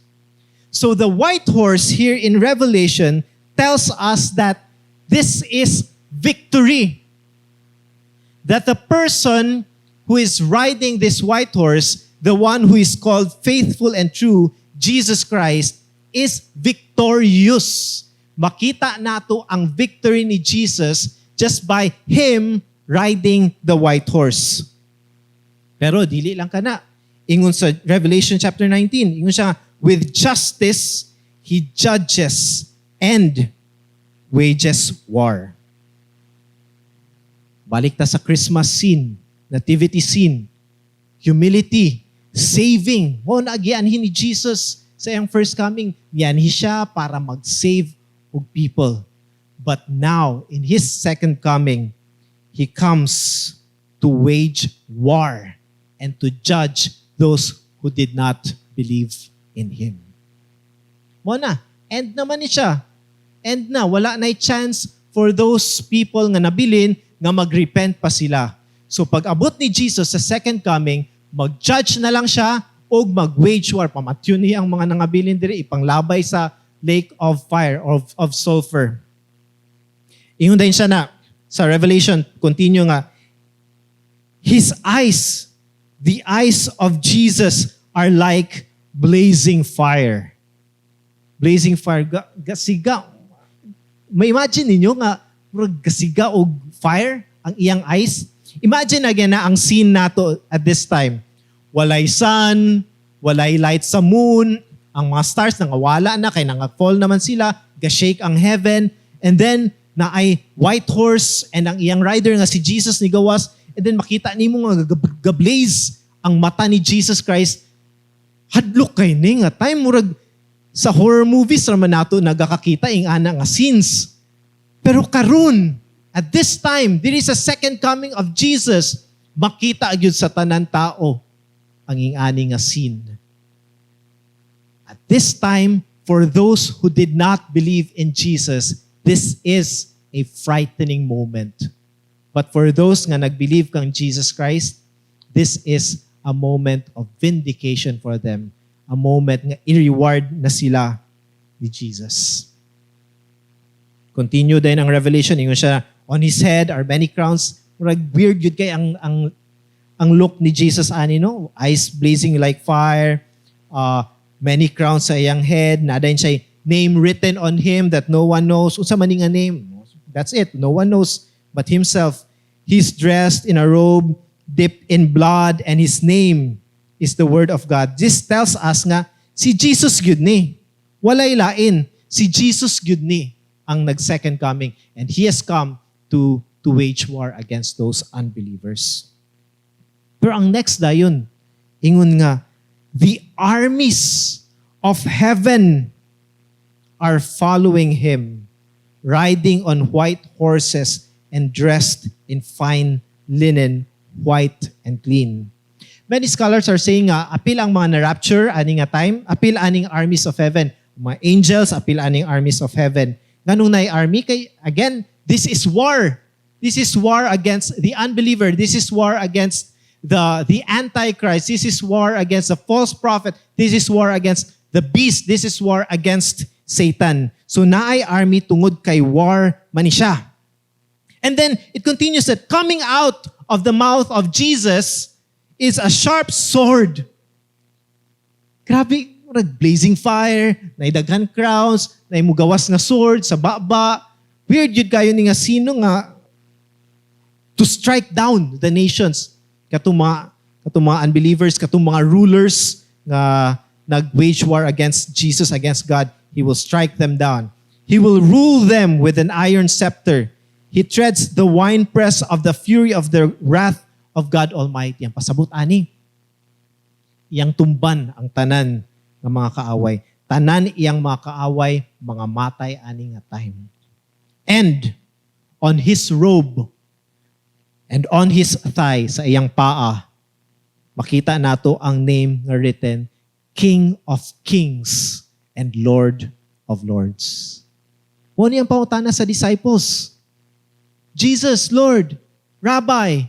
So the white horse here in Revelation tells us that this is victory. That the person who is riding this white horse, the one who is called Faithful and True, Jesus Christ, is victorious. Makita nato ang victory ni Jesus just by him riding the white horse. Pero dili lang kana. Ingon sa Revelation chapter 19, ingon siya, with justice, he judges and wages war. Balik ta sa Christmas scene, nativity scene, humility, saving. Mao na gianhi ni Jesus sa iyang first coming. Gianhi siya para mag-save og people. But now, in His second coming, He comes to wage war and to judge those who did not believe in Him. Mao na, end naman ni siya. End na, wala na chance for those people nga nabilin nga mag-repent pa sila. So pag abot ni Jesus sa second coming, mag-judge na lang siya o mag-wage war. Pamatyon niya ang mga nangabilin diri, ipanglabay sa lake of fire, of sulfur. Ingon din siya na, sa Revelation, continue nga, his eyes, the eyes of Jesus are like blazing fire. Blazing fire. Gasiga. Ma-imagine ninyo nga, murag gasiga og fire ang iyang eyes. Imagine again na ang scene nato at this time. Walay sun, walay light sa moon, ang mga stars nangawala na kay nanga-fall naman sila, ga-shake ang heaven, and then naay white horse and ang iyang rider nga si Jesus ni gawas, and then makita nimo nga ga-blaze ang mata ni Jesus Christ. Hadlok kay ni nga time, murag sa horror movies raman nato nagakakita ing ana nga scenes. Pero karon, at this time, there is a second coming of Jesus, makita gyud sa tanan tao ang ing-ani nga scene. At this time, for those who did not believe in Jesus, this is a frightening moment. But for those nga nag-believe kang Jesus Christ, this is a moment of vindication for them. A moment nga i-reward na sila ni Jesus. Continue din ang Revelation. Ingon siya, on his head are many crowns. Murag weird yun kay ang look ni Jesus ani, no? Eyes blazing like fire, many crowns sa iyang head, naa din siya name written on him that no one knows. Unsa man ni nga name? That's it. No one knows but himself. He's dressed in a robe dipped in blood and his name is the Word of God. This tells us nga si Jesus gyud ni. Walay lain. Si Jesus gyud ni ang nag-second coming and he has come to wage war against those unbelievers. Pero ang next dayon, ingon nga, the armies of heaven are following him, riding on white horses and dressed in fine linen, white and clean. Many scholars are saying nga, apil ang mga na-rapture ani nga time, apil aning armies of heaven. Mga angels, apil aning armies of heaven. Nganong naay army? Kay, again, this is war. This is war against the unbeliever. This is war against the Antichrist. This is war against the false prophet. This is war against the beast. This is war against Satan. So naay army tungod kay war man ni siya. And then it continues that coming out of the mouth of Jesus is a sharp sword. Grabe, murag blazing fire, naay daghan crowns, naay mugawas nga sword sa baba. Weird yun kayo ni nga sino nga to strike down the nations. Katong mga unbelievers, katong mga rulers nga nag-wage war against Jesus, against God, He will strike them down. He will rule them with an iron scepter. He treads the winepress of the fury of the wrath of God Almighty. Ang pasabot ani, iyang tumban ang tanan ng mga kaaway. Tanan iyang mga kaaway, mga matay ani nga time. And on his robe and on his thigh, sa iyang paa, makita nato ang name nga written, King of Kings and Lord of Lords. Mao niyang pangutana sa disciples. Jesus, Lord, Rabbi,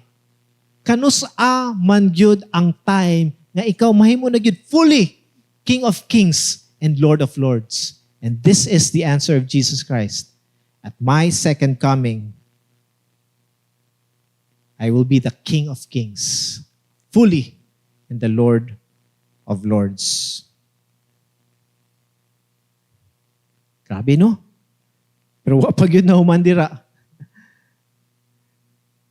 kanus-a man gyud ang time nga ikaw mahimo na gyud fully King of Kings and Lord of Lords? And this is the answer of Jesus Christ. At my second coming, I will be the King of Kings. fully and the Lord of Lords. Grabe, no? Pero wa pa gyud na human dira.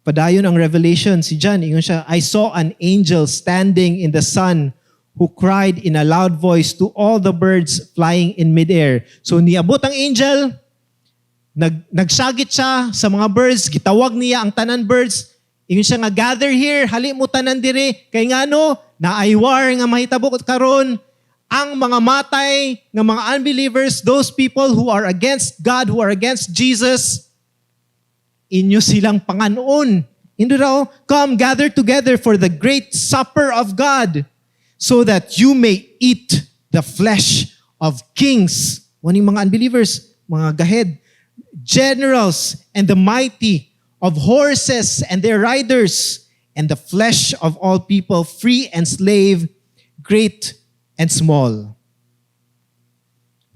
Padayon ang Revelation, si John, ingon siya, "I saw an angel standing in the sun who cried in a loud voice to all the birds flying in midair." So niabot ang angel, nagsagit siya sa mga birds, gitawag niya ang tanan birds. Ingon siya nga, "Gather here, hali mo tanan dire, kay ngano, naay war nga mahitabo karon. Ang mga matay nga mga unbelievers, those people who are against God, who are against Jesus, inyo silang panganon." Hindi raw, "Come, gather together for the great supper of God, so that you may eat the flesh of kings." Mao mga unbelievers, mga gahed, "Generals and the mighty, of horses and their riders, and the flesh of all people, free and slave, great and small."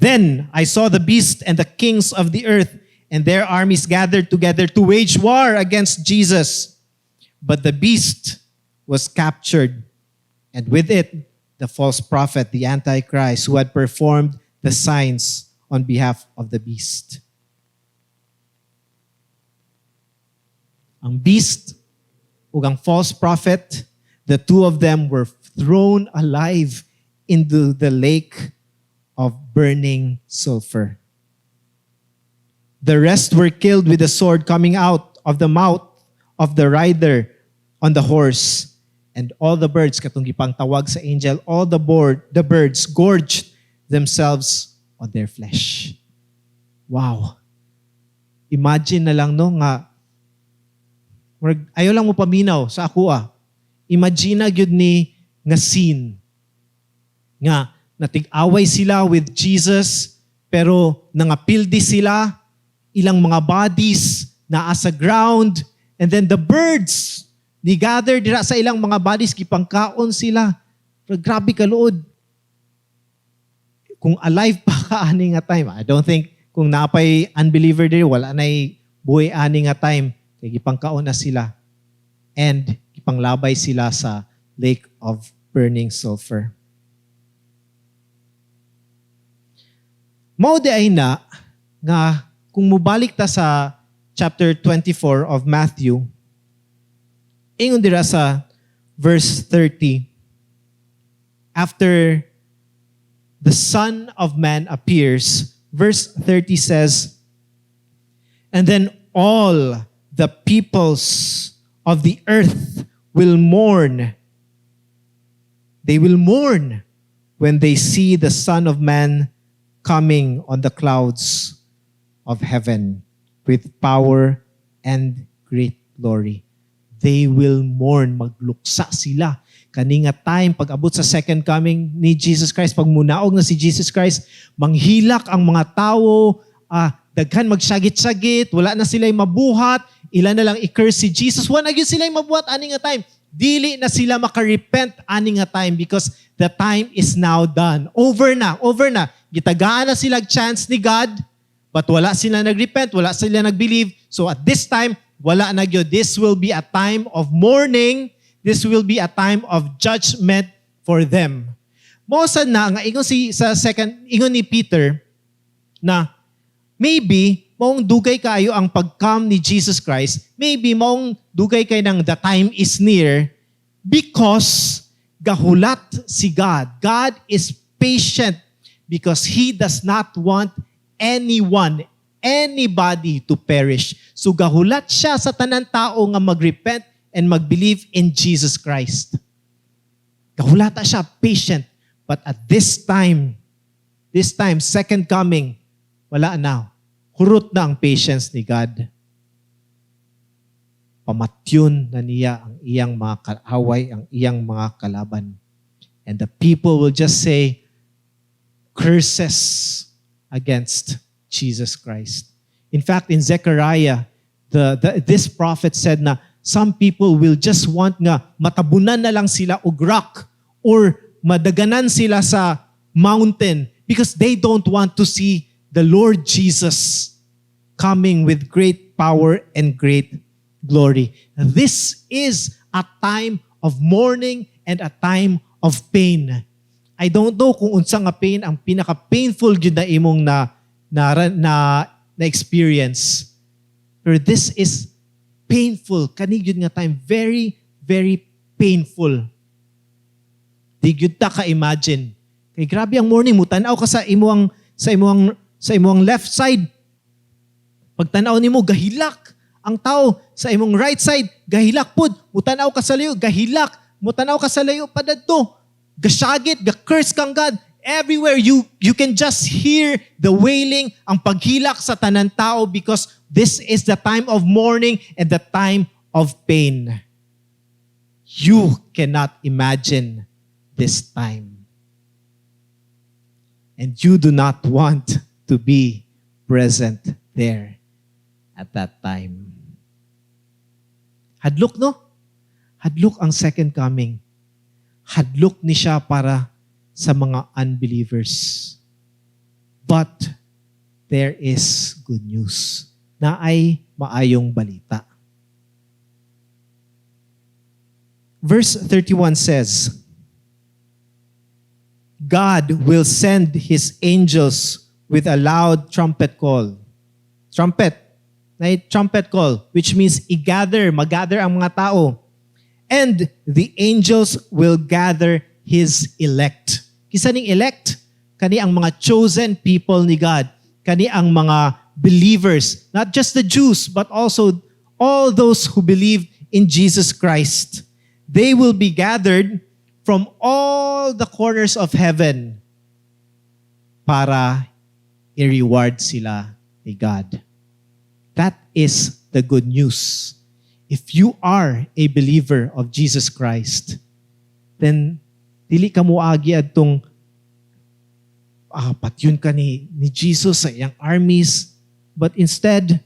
"Then I saw the beast and the kings of the earth and their armies gathered together to wage war against Jesus. But the beast was captured, and with it, the false prophet, the Antichrist, who had performed the signs on behalf of the beast." Ang beast ug ang false prophet, the two of them were thrown alive into the lake of burning sulfur. The rest were killed with the sword coming out of the mouth of the rider on the horse. And all the birds, katong gipangtawag sa angel, all the birds gorged themselves on their flesh. Wow. Imagine na lang, no, nga murag, ayaw lang mo paminaw sa ako ah. Imagine na gyud ni nga scene nga natig-away sila with Jesus, pero nangapildi sila, ilang mga bodies naa sa ground, and then the birds ni gather dira sa ilang mga bodies, gipangkaon sila. Pero grabe kaluod. Kung alive pa ka ani nga time, I don't think kung napay unbeliever diri, wala nay buhi ani nga time kay gipangkaon na sila and gipanglabay sila sa lake of burning sulfur. Mao di ay na nga kung mobalik ta sa chapter 24 of Matthew, ingon dira sa verse 30, after the Son of Man appears, verse 30 says, "And then all the peoples of the earth will mourn. They will mourn when they see the Son of Man coming on the clouds of heaven with power and great glory." They will mourn, magluksa sila. Kani nga time, pag abot sa second coming ni Jesus Christ, pag munaog na si Jesus Christ, manghilak ang mga tao, daghan magsagit-sagit, wala na sila mabuhat, ila na lang i-curse si Jesus. Wala na gyud sila mabuhat ani nga time. Dili na sila makarepent ani nga time because the time is now done. Over na, over na. Gitagaan na sila chance ni God, but wala sila nagrepent, wala sila nagbelieve. So at this time, wala na gyud. This will be a time of mourning. This will be a time of judgment for them. Mao sad na nga ingon si sa second ingon ni Peter na maybe maong dugay kaayo ang pag-come ni Jesus Christ, maybe maong dugay kay nang the time is near because gahulat si God. God is patient because He does not want anyone, anybody to perish. So gahulat siya sa tanan tao nga magrepent and magbelieve in Jesus Christ. Gahulata siya, patient. But at this time, second coming, wala na. Hurot na ang patience ni God. Pamatyon na niya ang iyang mga kaaway, ang iyang mga kalaban. And the people will just say curses against Jesus Christ. In fact, in Zechariah, this prophet said na some people will just want nga matabunan na lang sila og rock or madaganan sila sa mountain because they don't want to see the Lord Jesus coming with great power and great glory. This is a time of mourning and a time of pain. I don't know kung unsa nga pain ang pinaka-painful gyud na imong na experience. Pero this is painful. Kani gyud nga time, very, very painful. Di gyud ta ka-imagine. Kay grabe ang mourning mo, tan-aw ka sa imong left side. Pagtan-aw nimo, gahilak ang tao. Sa imong right side, gahilak pud. Mutan-aw ka sa layo, gahilak. Mutanaw ka sa layo pa dadto, gasyagit, ga-curse kang God. Everywhere you can just hear the wailing, ang paghilak sa tanan tao, because this is the time of mourning and the time of pain. You cannot imagine this time. And you do not want to be present there at that time. Hadlok, no? Hadlok ang second coming. Hadlok ni siya para sa mga unbelievers. But there is good news, naay maayong balita. Verse 31 says, "God will send His angels with a loud trumpet call." Trumpet. Na trumpet call, which means i-gather, mag-gather ang mga tao. "And the angels will gather His elect." Kinsa ning elect? Kani ang mga chosen people ni God. Kani ang mga believers. Not just the Jews, but also all those who believe in Jesus Christ. They will be gathered from all the corners of heaven para i-reward sila ni God. That is the good news. If you are a believer of Jesus Christ, then dili ka moagi adtong patyon ka ni Jesus sa iyang armies, but instead,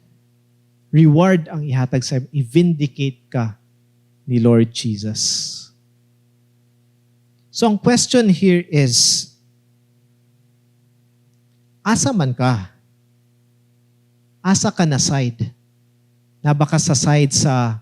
reward ang ihatag sa, i-vindicate ka ni Lord Jesus. So ang question here is, asa man ka? Asa ka na side? Naa ba ka sa side sa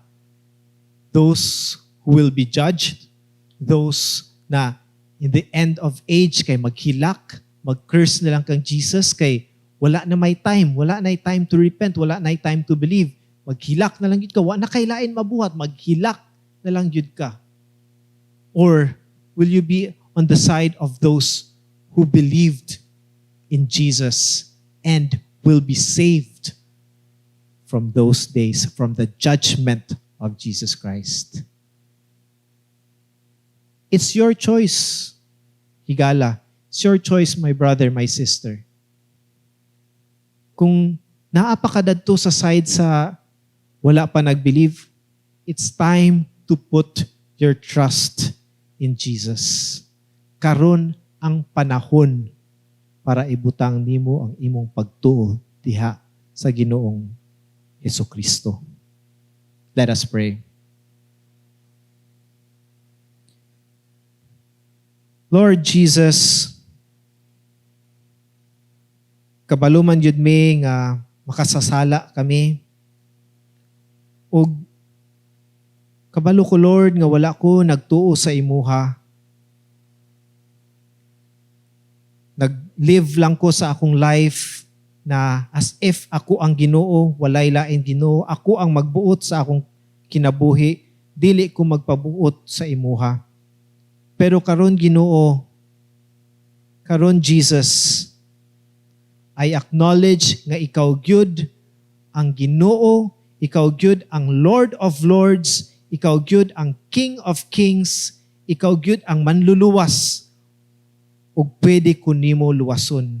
those who will be judged? Those na in the end of age kay maghilak, mag-curse na lang kang Jesus kay wala na may time, wala na time to repent, wala na time to believe. Maghilak na lang gyud ka, wala na kay lain mabuhat, maghilak na lang gyud ka. Or will you be on the side of those who believed in Jesus and will be saved from those days, from the judgment of Jesus Christ? It's your choice, higala. It's your choice, my brother, my sister. Kung naa pa ka dadto sa side sa wala pa nag-believe, it's time to put your trust in Jesus. Karon ang panahon para ibutang nimo ang imong pagtuo diha sa Ginoong Hesukristo. Let us pray. Lord Jesus, kabalo man yun mi nga makasasala kami. Ug kabalo ko, Lord, nga wala ko nagtuo sa imuha. Nag-live lang ko sa akong life na as if ako ang Ginoo, walay lain Ginoo, ako ang magbuot sa akong kinabuhi, dili ko magpabuot sa imuha. Pero karon, Ginoo, karon, Jesus, I acknowledge nga ikaw gyud ang Ginoo, ikaw gyud ang Lord of Lords, ikaw gyud ang King of Kings, ikaw gyud ang manluluwas ug pwede ko nimo luwason.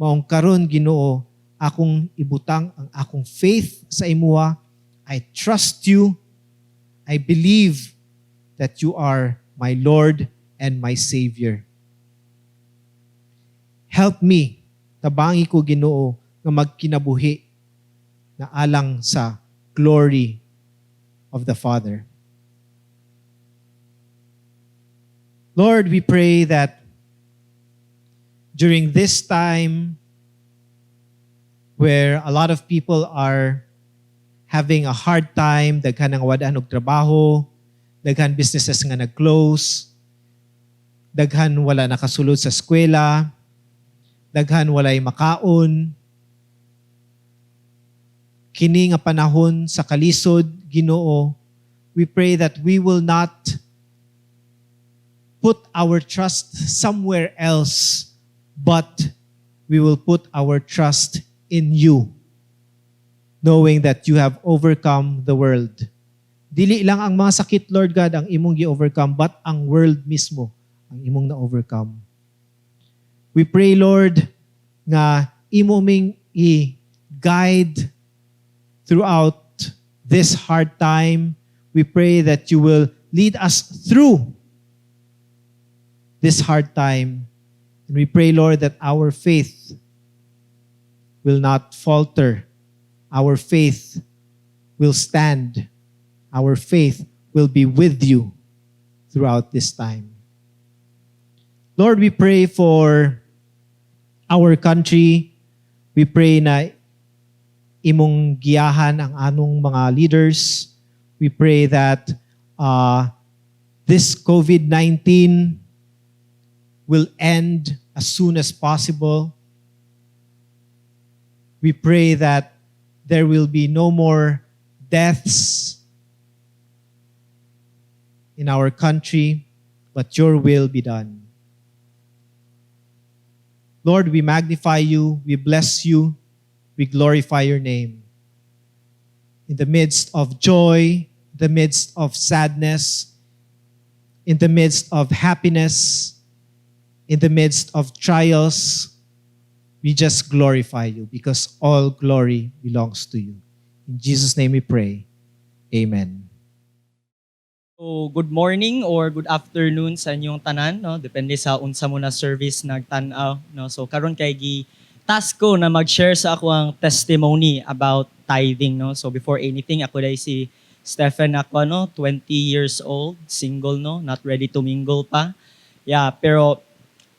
Maong karon, Ginoo, akong ibutang ang akong faith sa imuha. I trust you. I believe that you are my Lord and my Savior. Help me, tabangi ko, Ginoo, nga magkinabuhi na alang sa glory of the Father. Lord, we pray that during this time where a lot of people are having a hard time, daghan ang wad-an og trabaho, Daghan businesses nga nag-close. Daghan wala nakasulod sa eskwela. Daghan walay makaon. Kini nga panahon sa kalisod, Ginoo, we pray that we will not put our trust somewhere else, but we will put our trust in you, knowing that you have overcome the world. Dili lang ang mga sakit, Lord God, ang imong gi-overcome, but ang world mismo ang imong na-overcome. We pray, Lord, nga imo ming i-guide throughout this hard time. We pray that you will lead us through this hard time. And we pray, Lord, that our faith will not falter. Our faith will stand. Our faith will be with you throughout this time. Lord, we pray for our country. We pray na imong giyahan ang among mga leaders. We pray that this COVID-19 will end as soon as possible. We pray that there will be no more deaths in our country, but your will be done. Lord, we magnify you, we bless you, we glorify your name. In the midst of joy, the midst of sadness, in the midst of happiness, in the midst of trials, we just glorify you because all glory belongs to you. In Jesus' name we pray. Amen. So, good morning or good afternoon sa inyong tanan, no? Depende sa unsa mo na service nagtan-aw, no? So karon kay gi task ko na mag-share sa ako ang testimony about tithing, no? So before anything, ako diay si Stephen ako, no, 20 years old, single, no, not ready to mingle pa. Yeah, pero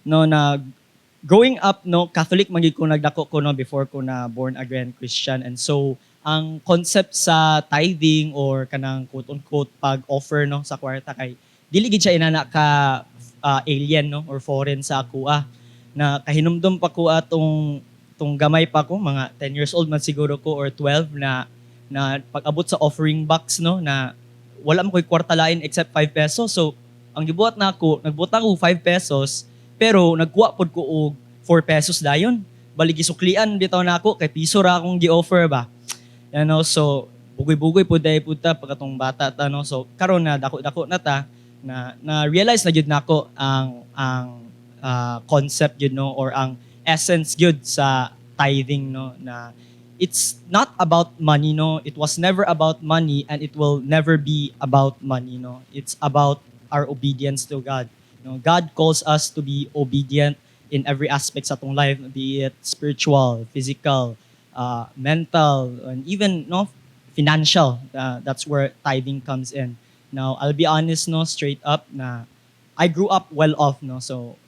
no na growing up, no, Catholic man gyud ko nagdako ko, no, before ko na born again Christian. And so ang concept sa tithing or kanang quote unquote pag-offer, no, sa kwarta kay dili gid siya inana ka alien, no, or foreign sa ako na kahinumdum pa ko atong tong gamay pa ko, mga 10 years old man siguro ko or 12, na na pag-abot sa offering box, no, na wala man ko'y kwarta lain except 5 pesos. So ang gibuhat na ako, nagbutang ko 5 pesos pero nagkuha pod ko og 4 pesos dayon. Bali gisuklian bitaw na ako kay piso ra akong gi-offer ba. So bugoy-bugoy pud diay pud ta pagkatong bata ta, no. So karon na dako-dako na ta, na na realize na gyud nako ang concept gyud, no, or ang essence gyud sa tithing, no, na it's not about money, no. It was never about money and it will never be about money, no. It's about our obedience to God, no. God calls us to be obedient in every aspect sa atong life, be it spiritual, physical, mental and even, no, financial. That's where tithing comes in. Now, I'll be honest, no, straight up na I grew up well off, no. So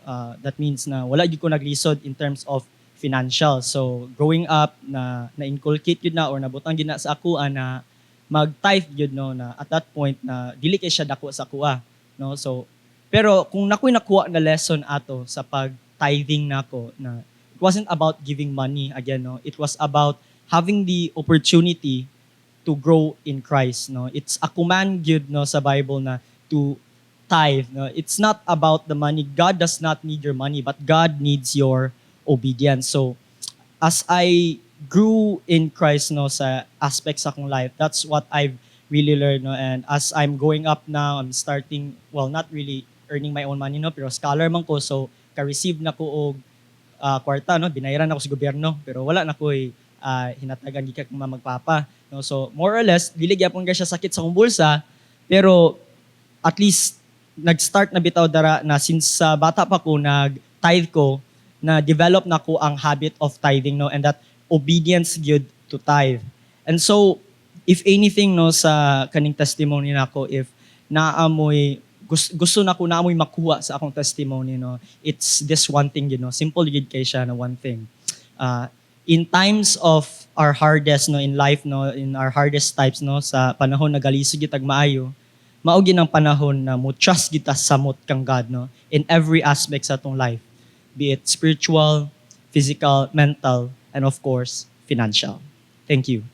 that means na wala gyud ko naglisod in terms of financial. So growing up na na-inculcate gyud na or nabutang gyud na sa ako na mag-tithe gyud, no, na at that point na dili kay siya dako sa akoa, no. So pero kung nakoy nakuha na lesson ato sa pag tithing nako na it wasn't about giving money again, no. It was about having the opportunity to grow in Christ, no. It's a command gyud, no, sa Bible na to tithe, no. It's not about the money. God does not need your money, but God needs your obedience. So as I grew in Christ, no, sa aspects sa akong life, that's what I've really learned, no. And as I'm growing up now, I'm starting, well, not really earning my own money, no, pero scholar man ko, so ka-receive na ko og kwarta, no. Binayaran ako sa gobyerno, pero wala na ko'y hinatagan gikan kang magpapa, no. So more or less dili gyapon ka siya sakit sa akong bulsa, pero at least nag-start na bitaw dara na since sa bata pa ko nag-tithe ko, na develop na ko ang habit of tithing, no, and that obedience gyud to tithe. And so if anything, no, sa kaning testimony nako, if naamoy gusto na ko naamoy makuha sa akong testimony, no, it's this one thing. Simple gyud kay siya na one thing. In times of our hardest, no, in life, no, in our hardest times, no, sa panahon nagalisod gyud tag maayo, Mao gyud ang panahon na mo trust kita samot kang God, no, in every aspect sa atong life, be it spiritual, physical, mental, and of course, financial. Thank you.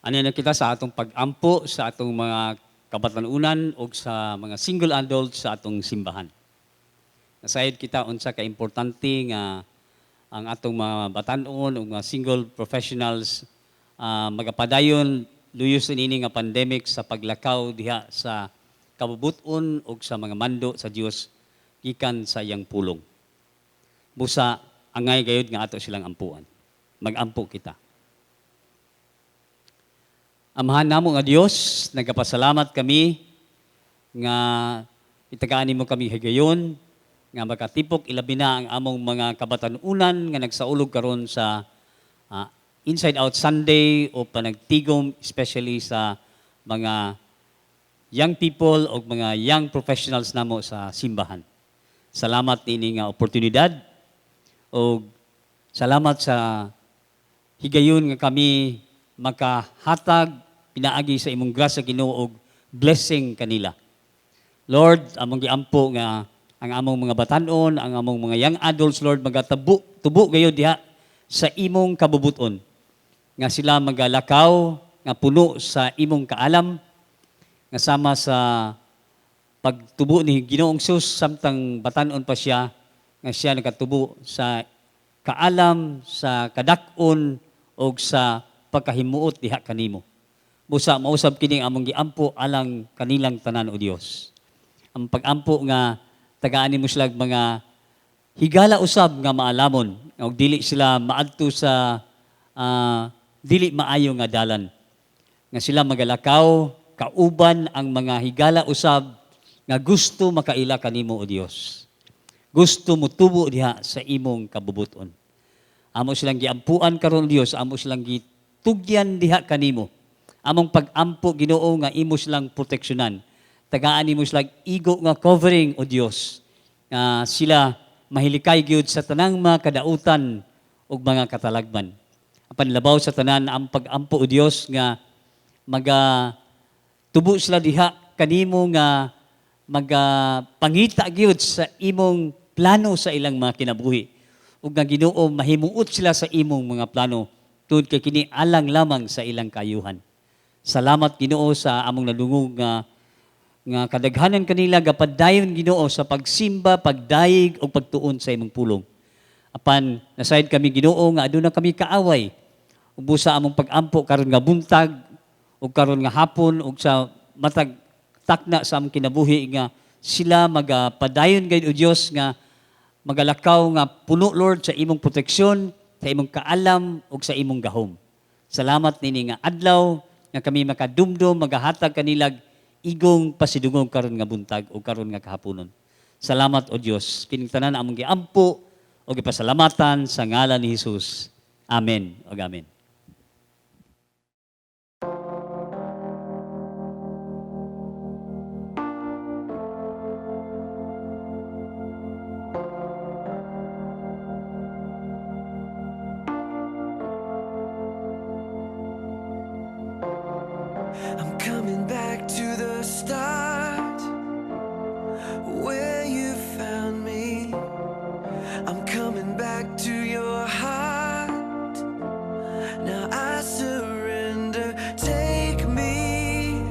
Ano na kita sa atong pag-ampo sa atong mga kabatanunan o sa mga single adults sa atong simbahan. Nasayod kita unsa ka importante nga ang atong mga batan-on o mga single professionals magapadayon luyos niini nga pandemic sa paglakaw diha sa kabubuton o sa mga mando sa Dios gikan sa iyang pulong. Busa angay gayud nga ato silang ampuan. Magampo kita. Amahan namo nga Dios, nagapasalamat kami nga itagaan nimo kami higayon nga makatipok ilabi na ang among mga kabatanunan nga nagsaulog karon sa Inside Out Sunday o panagtigom, especially sa mga young people o mga young professionals namo sa simbahan. Salamat ini nga oportunidad o salamat sa higayon nga kami makahatag pinaagi sa imong grasya, Ginoo, og blessing kanila. Lord, among giampo nga ang among mga batan-on, ang among mga young adults, Lord, magatabo tubo gayud diha sa imong kabubuton. Nga sila magalakaw nga puno sa imong kaalam, nga sama sa pagtubo ni Ginoong Hesus samtang batan-on pa siya, nga siya nagatubo sa kaalam, sa kadak-on og sa pagkahimuot diha kanimo. Busa mausab kini among giampo alang kanilang tanan, o Dios. Ang pag-ampo nga tagaan nimo sila mga higala usab nga maalamon og dili sila maadto sa dili maayo nga dalan. Nga sila magalakaw kauban ang mga higala usab nga gusto makaila kanimo, o Dios. Gusto motubo diha sa imong kabubuton. Amo silang giampuan karon, Dios, amo silang gitugyan diha kanimo. Among pag-ampo, Ginoo, nga imo silang proteksyonan. Tagaan nimo silang igo nga covering, o Dios. Nga sila mahilikay gyud sa tanang mga kadautan ug mga katalagman. Apan labaw sa tanan ang pag-ampo, o Dios, nga maga tubo sila diha kanimo nga magapangita gyud sa imong plano sa ilang mga kinabuhi. Ug nga, Ginoo, mahimuot sila sa imong mga plano tungod kay kini alang lamang sa ilang kayuhan. Salamat, Ginoo, sa among nadungog nga kadaghanan kanila gapadayon, Ginoo, sa pagsimba, pagdayeg ug pagtuon sa imong pulong. Apan nasayod kami, Ginoo, nga aduna kami kaaway. Ug busa among pag-ampo karon nga buntag ug karon nga hapon ug sa matag takna sa among kinabuhi nga sila magapadayon gayud, o Dios, nga magalakaw nga puno, Lord, sa imong proteksyon, sa imong kaalam ug sa imong gahom. Salamat nini nga adlaw nga kami makadumdum, magahatag kanilag igong pasidungog karon nga buntag o karon nga kahaponon. Salamat, O Dios. Kining tanan among giampo o gipasalamatan sa ngalan ni Jesus. Amen. O amen. I'm coming back to the start where you found me. I'm coming back to your heart. Now I surrender. Take me.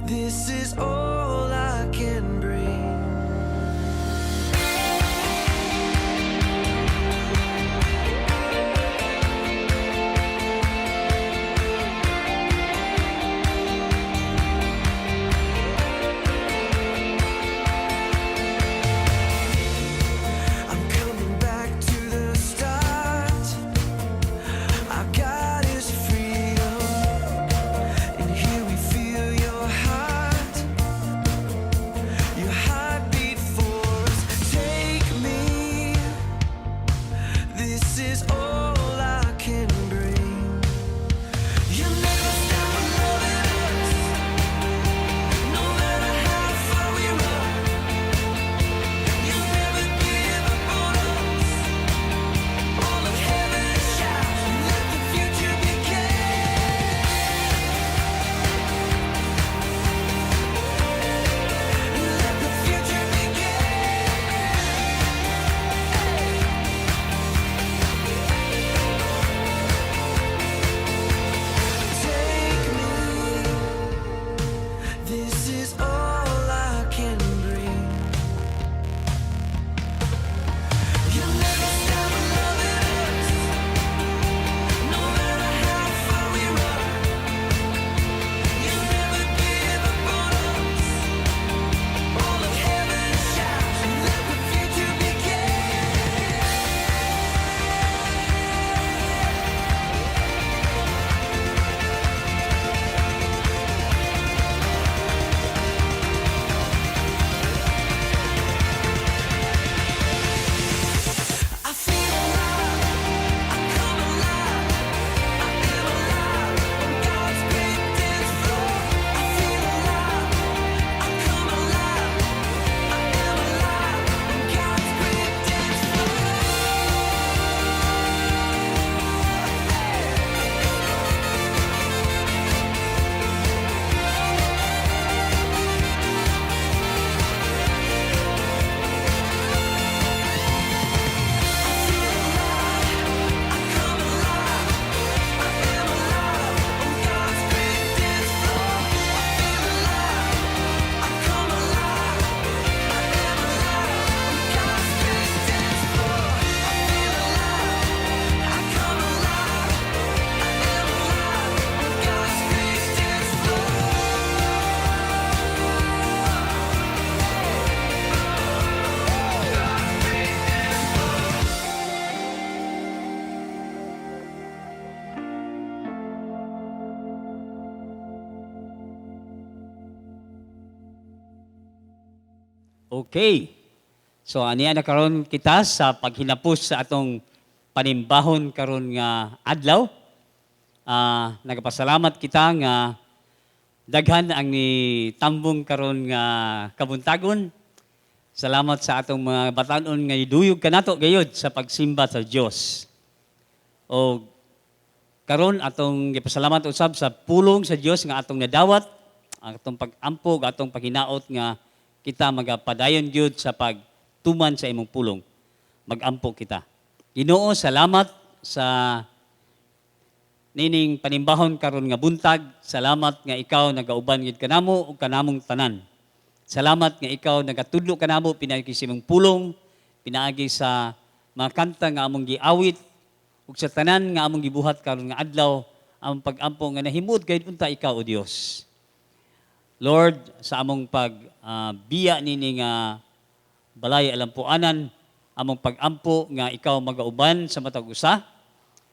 This is all I can bring. I'm coming back to the start. Our God is freedom, and here we feel your heart, your heartbeat for us. Take me. This is all I can bring. You never stop loving us, no matter how far we run. You never give up on us. All of heaven shouts, let the future begin. Let the future begin. Take me. This is all I can bring. You never stop loving us, no matter how far we run. You never give up on us. All of heaven shouts, let the future begin. I feel alive. I come alive. I am alive on God's great dance floor. I feel alive. I come alive. I am alive on God's great dance floor. I come alive. I am alive on God's great dance floor. I feel alive. I come alive. I am alive on God's great dance floor. I feel alive. I come alive. I am alive on God's great dance floor. God's great dance floor. Okay. So aniya na karon kita sa paghinapos sa atong panimbahon karon nga adlaw. Nagapasalamat kita nga daghan ang ni tambong karon nga kabuntagon. Salamat sa atong mga batanon nga iduyog kanato gayud sa pagsimba sa Dios. O karon atong gipasalamat usab sa pulong sa Dios nga atong nadawat, ang atong pag-ampo, ug atong paghinaot nga kita magapadayon gyud sa pagtuman sa imong pulong. Magampo kita. Ginoo, salamat sa nining panimbahon karon nga buntag. Salamat nga ikaw nagauban gyud kanamo ug kanamong tanan. Salamat nga ikaw nagatudlo kanamo pinaagi sa imong pulong, pinaagi sa Mga kanta nga among giawit ug sa tanan nga among gibuhat karon nga adlaw, among pag-ampo nga nahimuot gayud unta ikaw, O Dios. Lord, sa among pag biya nini nga balay alampuanan, among pag-ampo nga ikaw magauban sa matag usa,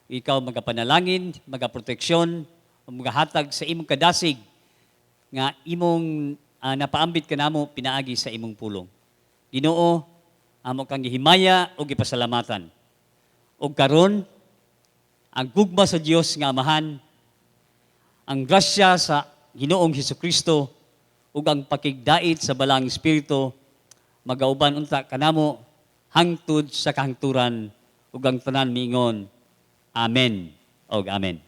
ikaw magapanalangin, magaproteksyon, magahatag sa imong kadasig nga imong napaambit kanamo pinaagi sa imong pulong. Ginoo, amo kang gihimaya ug gipasalamatan. Ug karon, ang gugma sa Dios nga Amahan, ang grasya sa Ginoong Hesukristo ug ang pakigdait sa Balaang Espiritu magauban unta kanamo hangtod sa kahangturan, ug ang tanan miingon, "Amen" ug amen.